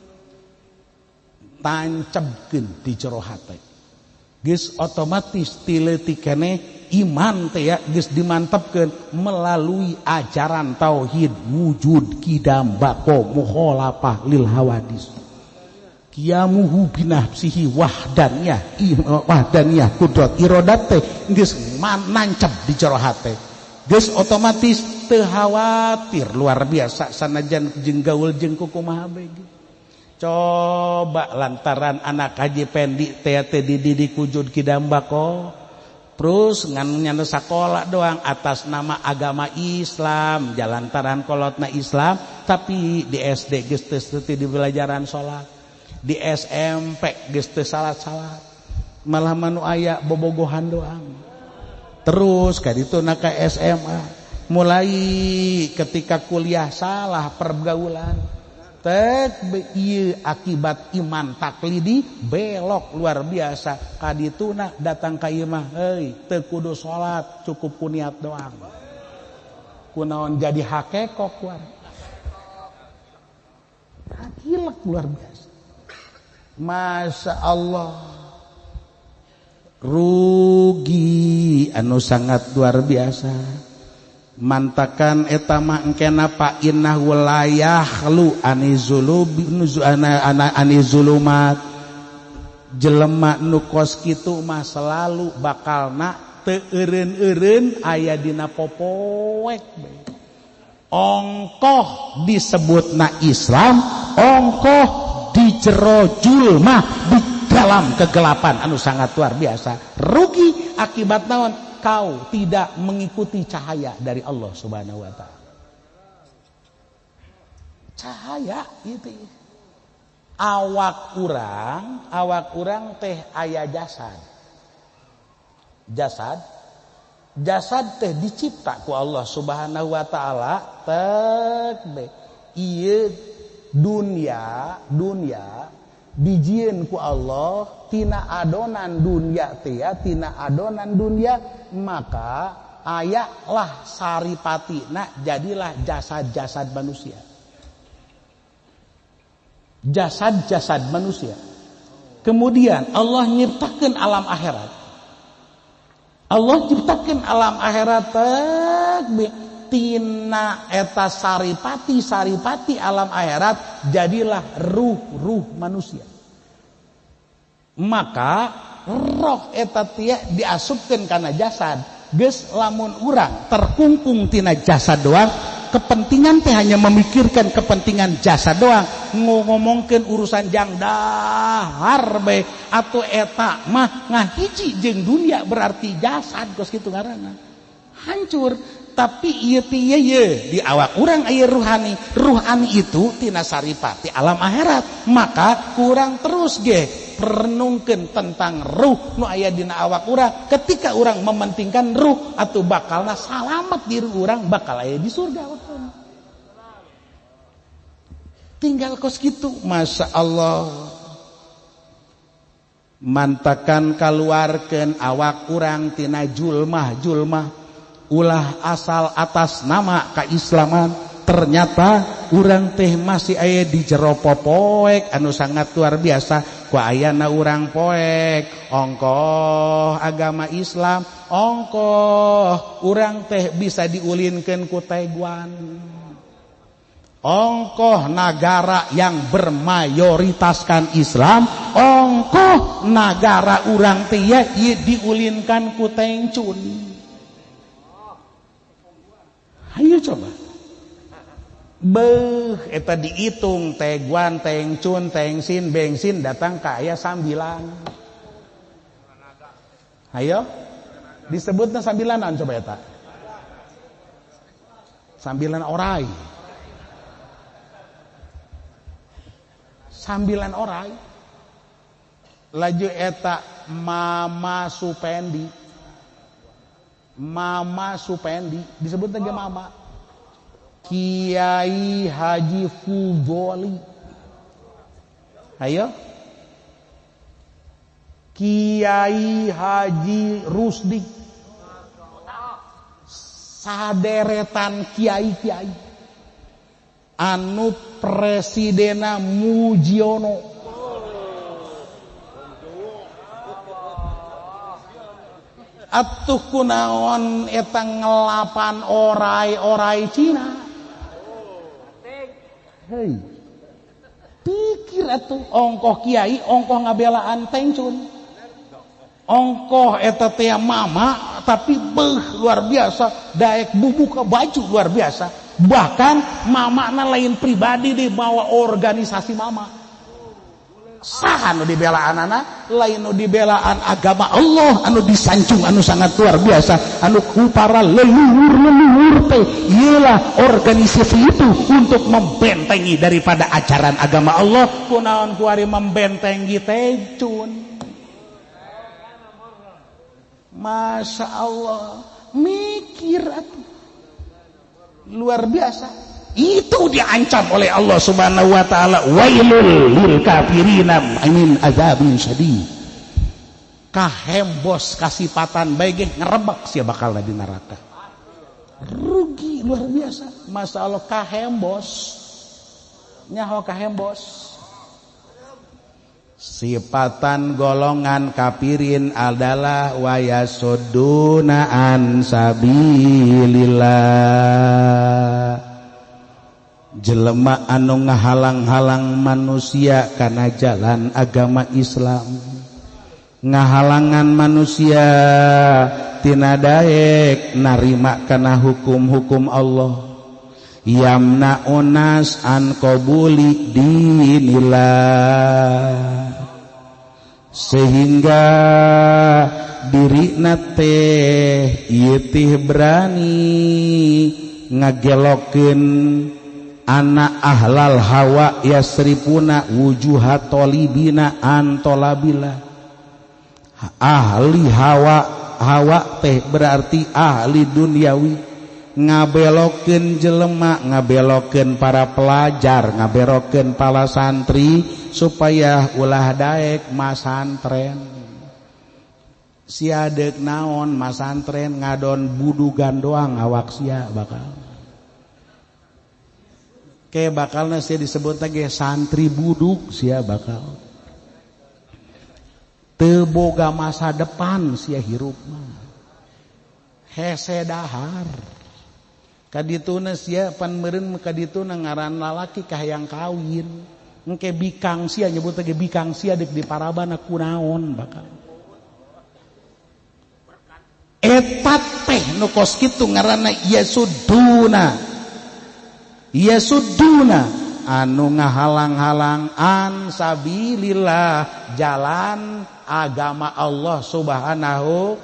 Tancebkeun di jero hate. Geus otomatis tileutik keneh iman teh ya geus dimantepkeun melalui ajaran tauhid wujud kidam bako mukhalafah lil hawadis. Qiyamuhu binafsihi wahdaniyah wahdaniyah kudrat iradat teh geus nancep di jero hate. Geus otomatis teu khawatir luar biasa sanajan jeung gaul jeung kumaha bae. Coba lantaran anak Haji Pendi teh teh dididik wujud kidam bako terus ngan nyana sakola doang atas nama agama Islam, jalantaran kolotna Islam, tapi di SD geus teu di pelajaran salat, di SMP geus teu salat-salat, malah manu aya bobogohan doang. Terus ka ditu na ka SMA Mulai ketika kuliah salah pergaulan. Tek ieu akibat iman taklidi belok luar biasa. Kadituna datang ka ieu mah heuy teu kudu salat cukup ku niat doang. Kunaon jadi hakekok luar. Hakilek luar biasa. Masya Allah. Rugi anu sangat luar biasa. Mantakan eta mah engkena pa innahu la yakhlu ani zulumat. Jelema nu kos kitu mah selalu bakalna teu eureun-eureun aya dina popoek. Ongkoh disebutna Islam, ongkoh di jero julmah, di dalam kegelapan anu sangat luar biasa. Rugi akibat naon? Kau tidak mengikuti cahaya dari Allah Subhanahu wa taala. Cahaya itu. Awak urang teh aya jasad. Jasad teh dicipta ku Allah Subhanahu wa taala tek be. Ieu dunia dijieun ku Allah tina adonan dunia teh ya, tina adonan dunia maka ayalah saripatina jadilah jasad-jasad manusia. Jasad-jasad manusia. Kemudian Allah nyiptakeun alam akhirat. Allah ciptakeun alam akhirat tina eta saripati-saripati alam akhirat jadilah ruh-ruh manusia. Maka roh eta tia diasupkeun kana jasad. Geus lamun urang terkungkung tina jasad doang, kepentingan teh hanya memikirkan kepentingan jasad doang, ngomongkeun urusan jang dahar bae atuh eta mah ngahiji jeung dunia berarti jasad kos kitu ngaranna. Hancur. Tapi ieu teh ye di awak urang aya ruhani. Ruhani itu tina saripati alam akhirat. Maka kurang terus ge renungkeun tentang ruh nu aya dina awak urang. Ketika urang mementingkan ruh atuh bakalna salamet diri urang bakal aya di surga. Tinggal kos kitu. Masya Allah. Mantakan kaluarkeun awak urang tina julmah-julmah. Ulah asal atas nama keislaman, ternyata urang teh masih aya di jero popoek anu sangat luar biasa. Ku ayana urang poek ongkoh agama Islam, ongkoh urang teh bisa diulinkeun ku Taiwan, ongkoh nagara yang bermayoritaskan Islam, ongkoh nagara urang teh ya diulinkan ku Tengcun. Ayo coba. Beuh eta dihitung Teguan, Tengcun, Tengsin, Bengsin datang ka aya sambilan. Ayo disebutna sambilanan coba eta. Sambilan orai. Sambilan orai. Laju eta Mama Supendi. Mama Supendi disebut lagi Mama. Kiai Haji Fudoli. Ayo. Kiai Haji Rusdi. Saderetan kiai-kiai. Anu presidena Mujiono. Atuh kunaon eta ngelapan orai-orai Cina. Hei. Pikir atuh ongkoh kiai, ongkoh ngabelaan Tengcun. Ongkoh eta teh mama tapi beuh luar biasa, daek bubuka baju luar biasa. Bahkan mamana lain pribadi dibawa organisasi mama. Saha nu dibelaan anak, lain nu dibelaan agama Allah anu disanjung anu sangat luar biasa, anu ku para leluhur-leluhur teh iyalah organisasi itu untuk membentengi daripada ajaran agama Allah. Kunaon kuari membentengi Tengcun. Masya Allah, mikir atuh. Luar biasa. Itu diancam oleh Allah Subhanahu wa taala, wailul lil kafirina min azabin syadid. Kahembos kasipatan bae ge ngerebek sia bakal di neraka. Rugi luar biasa. Masa Allah kahembos. Nyaho kahembos. Sifatan golongan kafirin adalah wayasudduna an sabilillah. Jelema anu ngahalang-halang manusia kana jalan agama Islam. Ngahalangan manusia tina daek narima kana hukum-hukum Allah. Yamna'un nas an qabuli dinillah, sehingga dirina teh ieu teh berani ngagelokeun anak ahlal hawa yasrifuna wujuha tolibina an tolabila. Ahli hawa, hawa teh berarti ahli duniawi, ngabelokeun jelema, ngabelokeun para pelajar, ngabelokeun para santri supaya ulah daek masantren. Sia deuk naon masantren, ngadon budugan doang awak sia bakal. Ke bakalna sia disebut ge santri buduk sia bakal. Teu boga masa depan sia hirup mah. Hese dahar. Kadituna sia pan meureun kadituna ngaran lalaki kahayang kawin. Engke bikang sia nyebut ge bikang sia deuk diparabana kunaon bakal. Eta teh nu kos kitu ngaranna yasuduna. Yasuduna anu ngahalang-halang an sabilillah, jalan agama Allah Subhanahu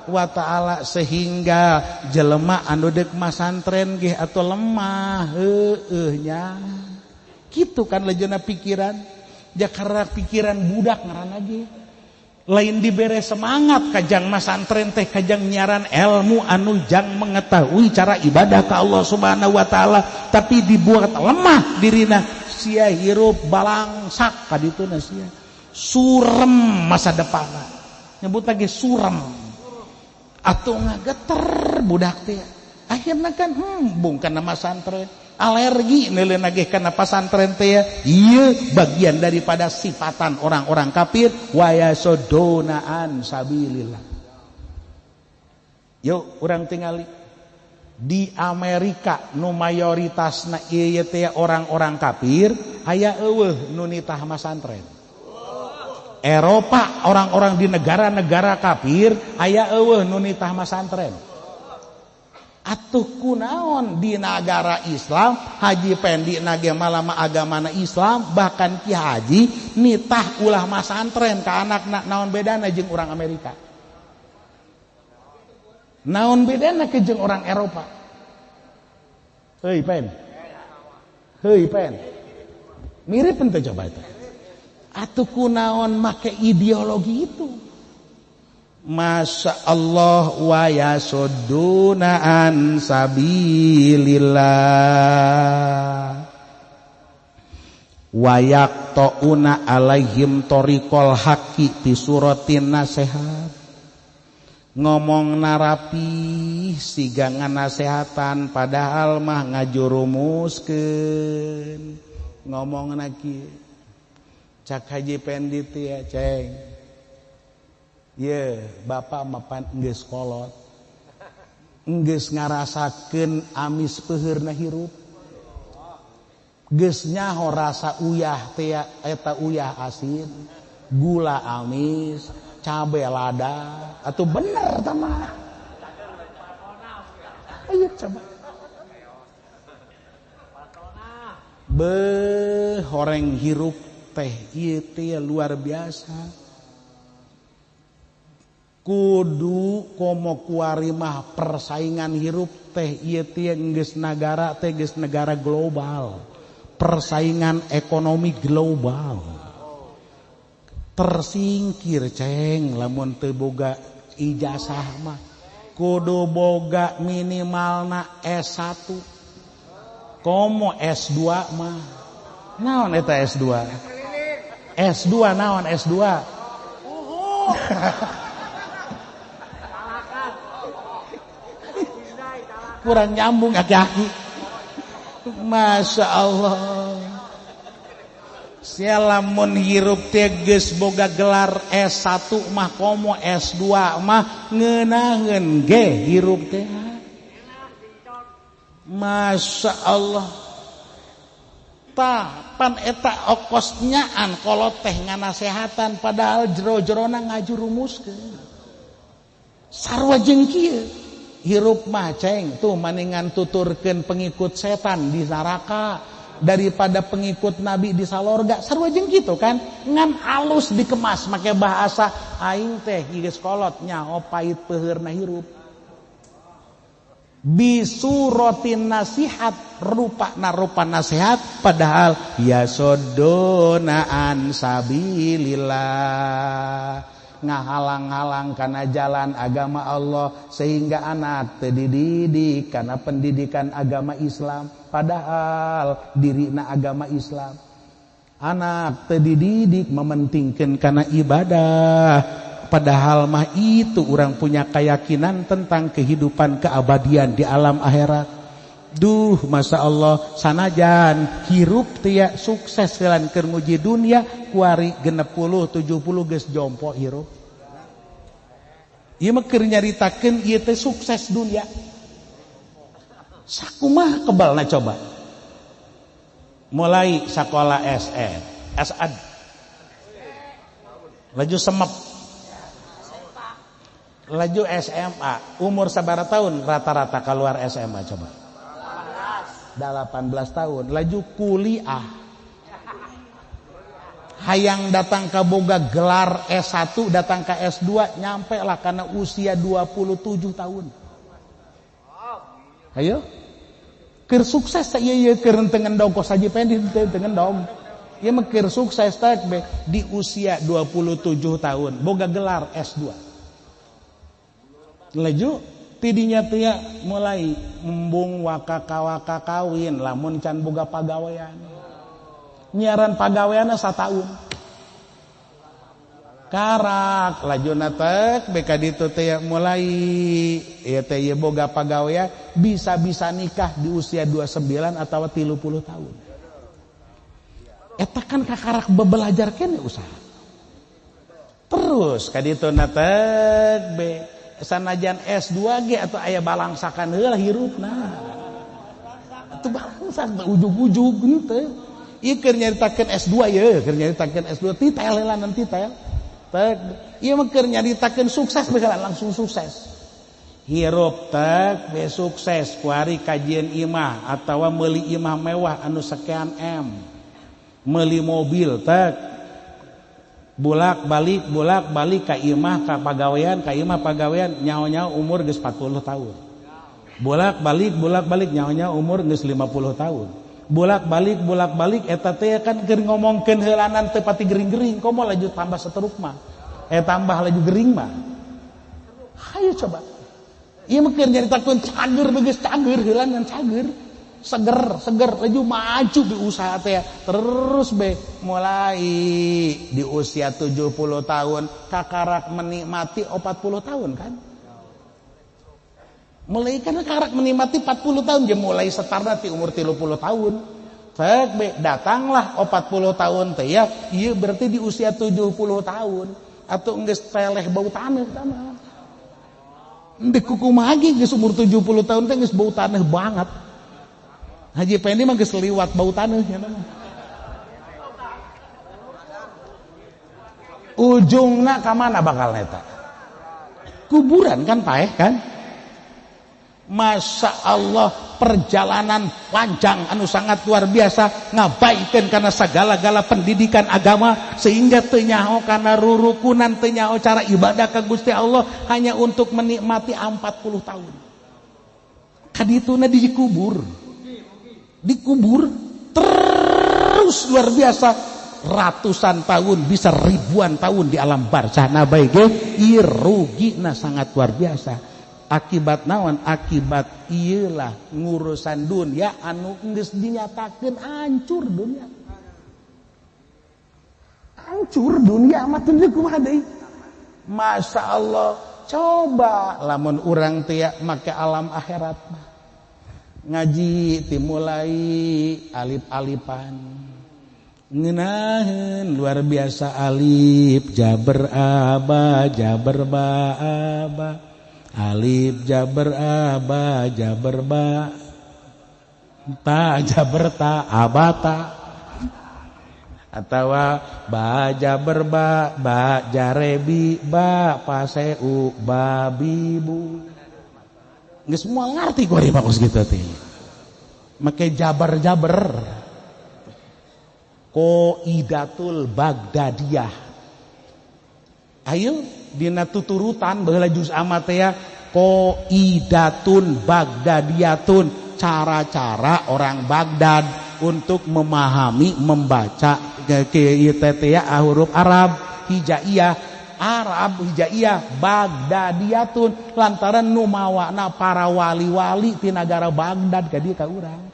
wa ta'ala, sehingga jelema anu deuk masantren ge atau lemah heueuh nya. Kitu kan lejena pikiran, jakara pikiran budak ngaranna ge. Lain dibere semangat kajang masantren teh kajang nyaran ilmu anu jang mengetahui cara ibadah ka Allah Subhanahu wa taala, tapi dibuat lemah dirina sia hirup balangsak kadituna sia. Surem masa depanna. Nyebut lagi surem. Atau ngageter budak teh. Akhirna kan embung kana masantren, alergi neuleun nagih kana pasantren teh. Ieu bagian daripada sifatan orang-orang kafir wa yasuduna an sabilillah. Yuk urang tingali di Amerika nu mayoritasna ieu teh orang-orang kafir, aya eueuh nu nitah masantren. Eropa orang-orang di negara-negara kafir aya eueuh nu nitah masantren. Atuh kunaon di negara Islam Haji Pendi nage malama agamana Islam, bahkan Ki Haji nitah ulah masantren ka anakna, naon bedana jeung urang Amerika? Naon bedana ke jeung orang Eropa? Heuy Pen. Heuy Pen. Mirip henteu coba eta? Atuh kunaon make ideologi itu? Masya Allah wa yasudduna an sabilillah wa yaqta'una alaihim tariqal haqqi bi suratin nasihat. Ngomong narapi siga nganasehatan padahal mah ngajurumuskeun. Ngomongna kieu cak Haji Pendi teh ya, ceng. Ye, bapak mapan geus kolot. Geus ngarasakeun amis peuheurna hirup. Geus nyaho rasa uyah teh eta uyah asin, gula amis, cabe lada. Atuh bener tah mah. Ayo coba. Beuh horeng hirup teh ieu teh luar biasa. Kudu komo kuari mah persaingan hirup teh ieu teh geus nagara teh geus negara global. Persaingan ekonomi global. Tersingkir ceng lamun teu boga ijazah mah. Kudu boga minimalna S1. Komo S2 mah. Naon eta S2? S2 naon S2? Kurang nyambung aki-aki. Masya Allah. Sia lamun hirup teh geus boga gelar S1 mah komo S2 mah ngeunaheun ge hirup teh. Masya Allah. Tah pan eta okos nyaan kolot teh nganasehatan padahal jero-jerona ngajurumuskeun. Sarua jeung kieu hirup mah ceng tuh maningan tuturkeun pengikut setan di neraka daripada pengikut nabi di salorga. Sarua jeung kitu kan ngan alus dikemas make bahasa aing teh geus kolot nyaho pait peuheurna hirup. Bisurotin nasihat rupa narupa nasihat padahal ya sodona an sabilillah ngahalang-halang karena jalan agama Allah sehingga anak teu dididik karena pendidikan agama Islam padahal dirina agama Islam anak teu dididik mementingkeun karena ibadah padahal mah itu orang punya keyakinan tentang kehidupan keabadian di alam akhirat. Duh, Masya Allah, sanajan hirup teh sukses jalan keur nguji dunia kuari 60 70 geus jompo hirup. Ieu mah keur nyaritakeun ieu teh sukses dunia. Sakumaha kebalna coba? Mulai sakola SN, SAD. Laju semep. Laju SMA, umur sabaraha tahun rata-rata keluar SMA coba? 18 tahun, laju kuliah. Hayang datang ke boga gelar S1, datang ke S2, nyampe lah karena usia 27 tahun. Ayo. Keur sukses ieu ieu keur teu ngendog kos haji pendi teu ngendog. Ieu mah keur sukses teh di usia 27 tahun, boga gelar S2. Laju tidinya teh mulai embung waka kawin lamun can boga pagawean. Nyiaran pagaweanna sataun. Karak lajuna teh beka ditu teh mulai ieu teh ieu boga pagawean bisa-bisa nikah di usia 29 atau 30 tahun. Eta kan kakarak bebelajar kene usaha. Terus ka ditu na teh be sanajan S2 ge atau aya balangsakan heula hirupna. Atuh balangsak ujug-ujug henteu. Ieu keur nyaritakeun S2 ye, keur nyaritakeun S2 titel heula nanti titel. Tek ieu mah keur nyaritakeun sukses bae langsung sukses. Hirup tek be sukses kuari kajian imah atawa meuli imah mewah anu sekian M. Meuli mobil tek bolak-balik ka imah ka pagawean ka imah pagawean nyaho-nyaho umur geus 40 tahun. Bolak-balik nyaho-nyaho umur geus 50 tahun. Bolak-balik eta teh kan keur ngomongkeun heulanan teu pati gering-gering komo laju tambah seteruk mah. Tambah laju gering mah. Hayu coba. Ieu mah keur nyaritakeun cager geus cager heulanan cager. Seger laju maju di usaha teh terus be mulai di usia 70 tahun kakarak menikmati 40 tahun kan mulai kan kakarak menikmati 40 tahun dia mulai setarna ti umur 30 tahun tek be datanglah 40 tahun teh ya ieu berarti di usia 70 tahun atau geus peleh bau taneuh tah ndek kumaha ge geus umur 70 tahun teh geus bau taneuh banget. Haji Pendi mah geus liwat bau taneuh nya mah. Ujungna ka mana bakal eta? Kuburan kan paeh kan? Masya Allah perjalanan panjang anu sangat luar biasa ngabaikeun kana sagala-gala pendidikan agama sehingga teu nyaho kana rurukunan teu nyaho cara ibadah ka Gusti Allah hanya untuk menikmati 40 tahun. Kadituna dikubur. Dikubur terus luar biasa ratusan tahun bisa ribuan tahun di alam barzah. Nah baik ge rugina sangat luar biasa. Akibat naon? Akibat iyalah ngurusan dunia anu geus dinyatakeun hancur dunia. Hancur dunia mah teu kumaha deui. Masya Allah, coba lamun urang teh make alam akhirat mah. Ngaji timulai alif-alifan. Ngeunaheun luar biasa alif jaber aba jaber ba aba. Alif jaber aba jaber ba ta jaber ta abata atawa ba jaber ba ba jarebi ba paseu babibu. Geus moal ngarti ku ari bagus kitu teh. Make jabar-jaber. Qaidatul Baghdadiyah. Ayo dina tuturutan baheula juz amma teh ya qaidatun bagdadiyatun, cara-cara orang Baghdad untuk memahami membaca kieu teh ya huruf Arab hijaiyah, Arab hijaiyah bagdadiyatun lantaran nu mawana para wali-wali ti nagara Baghdad ka dieu ka urang.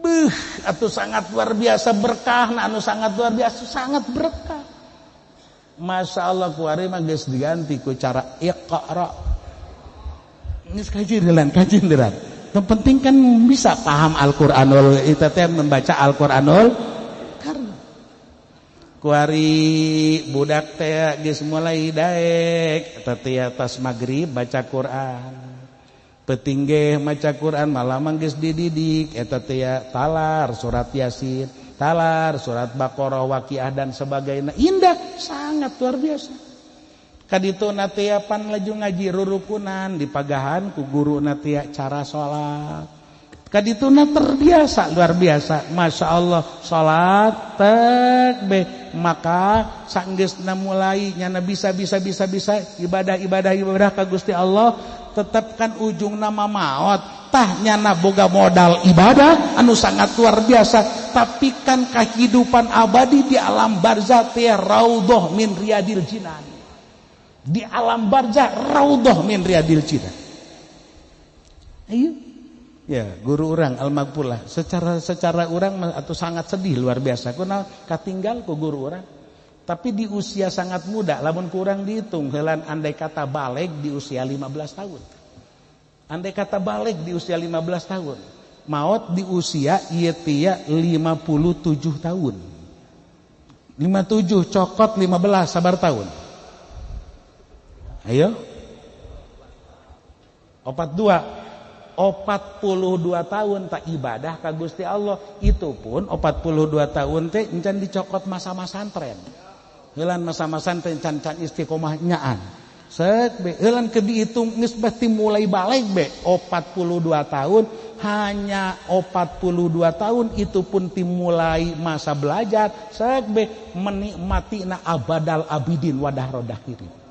Beuh atuh sangat luar biasa berkah, anu sangat luar biasa sangat berkah. Masya Allah kuari mah geus diganti ku cara iqra. Geus kajian kajian. Yang penting kan bisa paham Al-Qur'anul itu teh membaca Al-Qur'anul Karim. Kuari budak teh geus mulai daek eta teh atas magrib baca Quran. Peuting ge maca Quran malam geus dididik eta teh talar surat Yasin, talar surat Baqarah, Waqiah dan sebagainya. Indah, sangat luar biasa. Kadituna teh pan laju ngaji rurukunan dipagahan ku guruna teh cara salat. Kadituna terbiasa luar biasa. Masya Allah salat tekbeh maka sanggeusna mulai nyana bisa bisa bisa bisa ibadah ibadah ibadah ka Gusti Allah tetep kan ujung nama maot tah nyana boga modal ibadah anu sangat luar biasa tapi kan kehidupan abadi di alam barzah teh raudhah min riyadil jinan. Di alam barzah raudhah min riyadil jinan. Ayo. Ya, guru urang al-maghfurlah secara secara urang atau sangat sedih luar biasa kunaon katinggal ku guru urang. Tapi di usia sangat muda lamun kurang dihitung heulan andai kata balik di usia 15 tahun. Andai kata balik di usia 15 tahun, maot di usia ieu teh 57 tahun. 57 cokot 15 sabar tahun. Ayo. 42 42 tahun tak ibadah ka Gusti Allah. Itu pun 42 tahun teh encan dicokot masa-masa santren. Heulan masa-masa santren can-can istiqomah nyaan. Sek be heulan ke dihitung geus berarti mulai balik be 42 tahun, hanya 42 tahun itu pun dimulai masa belajar sek be menikmati na abadal abidin wadah rodah kiri.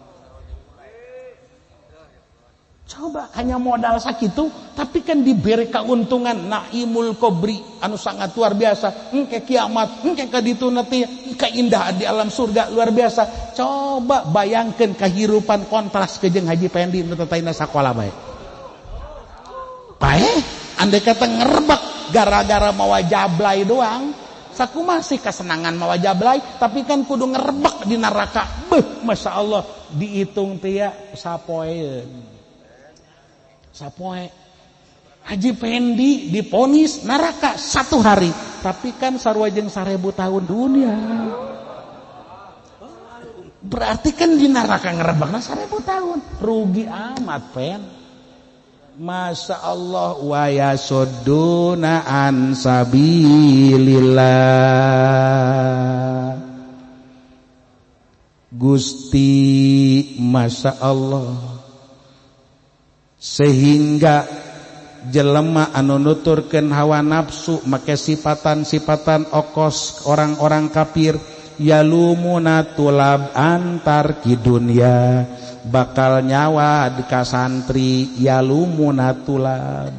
Coba hanya modal sakitu tapi kan diberi keuntungan naimul kobri anu sangat luar biasa, engke kiamat, engke ka ditu nanti keindahan di alam surga luar biasa. Coba bayangkan kehidupan kontras ke jeung Haji Pendi nu tataina sakola bae. Bae andai kata ngerebek gara-gara mawa jablay doang, sakumaha sih kesenangan mawa jablay tapi kan kudu ngerebek di neraka. Beuh, Masya Allah dihitung teh ya sapoeun. Sapoe Haji Pendi diponis neraka 1 hari, tapi kan sarua jeung 1000 tahun dunia. Berarti kan di neraka ngerebekna 1000 tahun. Rugi amat pen. Masya Allah wa yasudduna an sabilillah. Gusti Masya Allah. Sehingga jelema anu nuturkeun hawa nafsu make sifatan-sifatan okos orang-orang kafir yalumuna tulab antar ki dunya bakal nyawa ka santri yalumuna tulab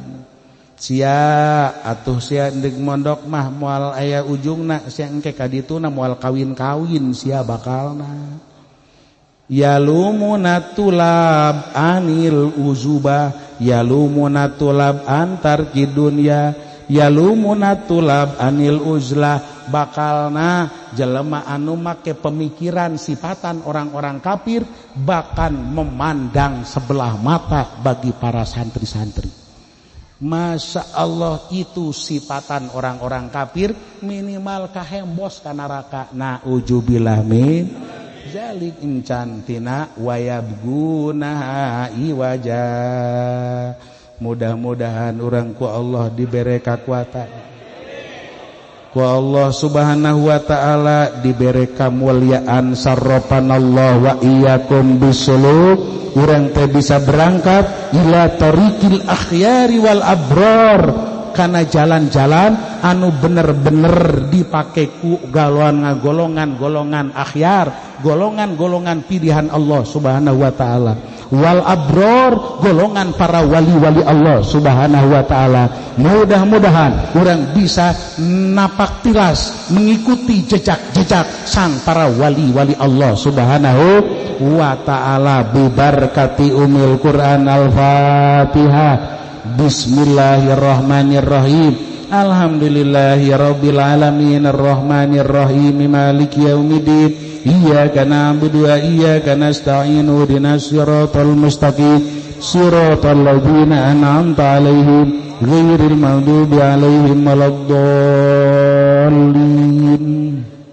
sia atuh sia deuk mondok mah moal aya ujungna sia engke ka dituna moal kawin-kawin sia bakalna. Yalumuna tulab anil uzubah, yalumuna tulab antar ki dunya, yalumuna tulab anil uzlah. Bakalna jelema anu make pemikiran sifatan orang-orang kafir bahkan memandang sebelah mata bagi para santri-santri. Masya Allah, itu sifatan orang-orang kafir, minimal kahembos ka neraka. Naujubillah min zalik. Incantina wayabguna iwaja. Mudah-mudahan urang ku Allah dibere kakuatan, ku Allah subhanahu wa ta'ala dibere kamuliaan. Sarrafanallah wa iyyakum bisuluk. Urang teh bisa berangkat ila tariqil akhyari wal abrar, kana jalan-jalan anu bener-bener dipake ku golongan-golongan akhyar, golongan-golongan pilihan Allah subhanahu wa ta'ala, wal abror, golongan para wali-wali Allah subhanahu wa ta'ala. Mudah-mudahan orang bisa napak tilas mengikuti jejak-jejak sang para wali-wali Allah subhanahu wa ta'ala. Bibarkati umil Quran. Al-Fatihah. Bismillahirrahmanirrahim. Alhamdulillahi rabbil alamin arrahmanirrahim maliki yaumiddin. Iyyaka na'budu wa iyyaka nasta'in ihdinas siratal mustaqim siratal ladzina an'amta 'alaihim ghairil maghdubi 'alaihim waladdallin.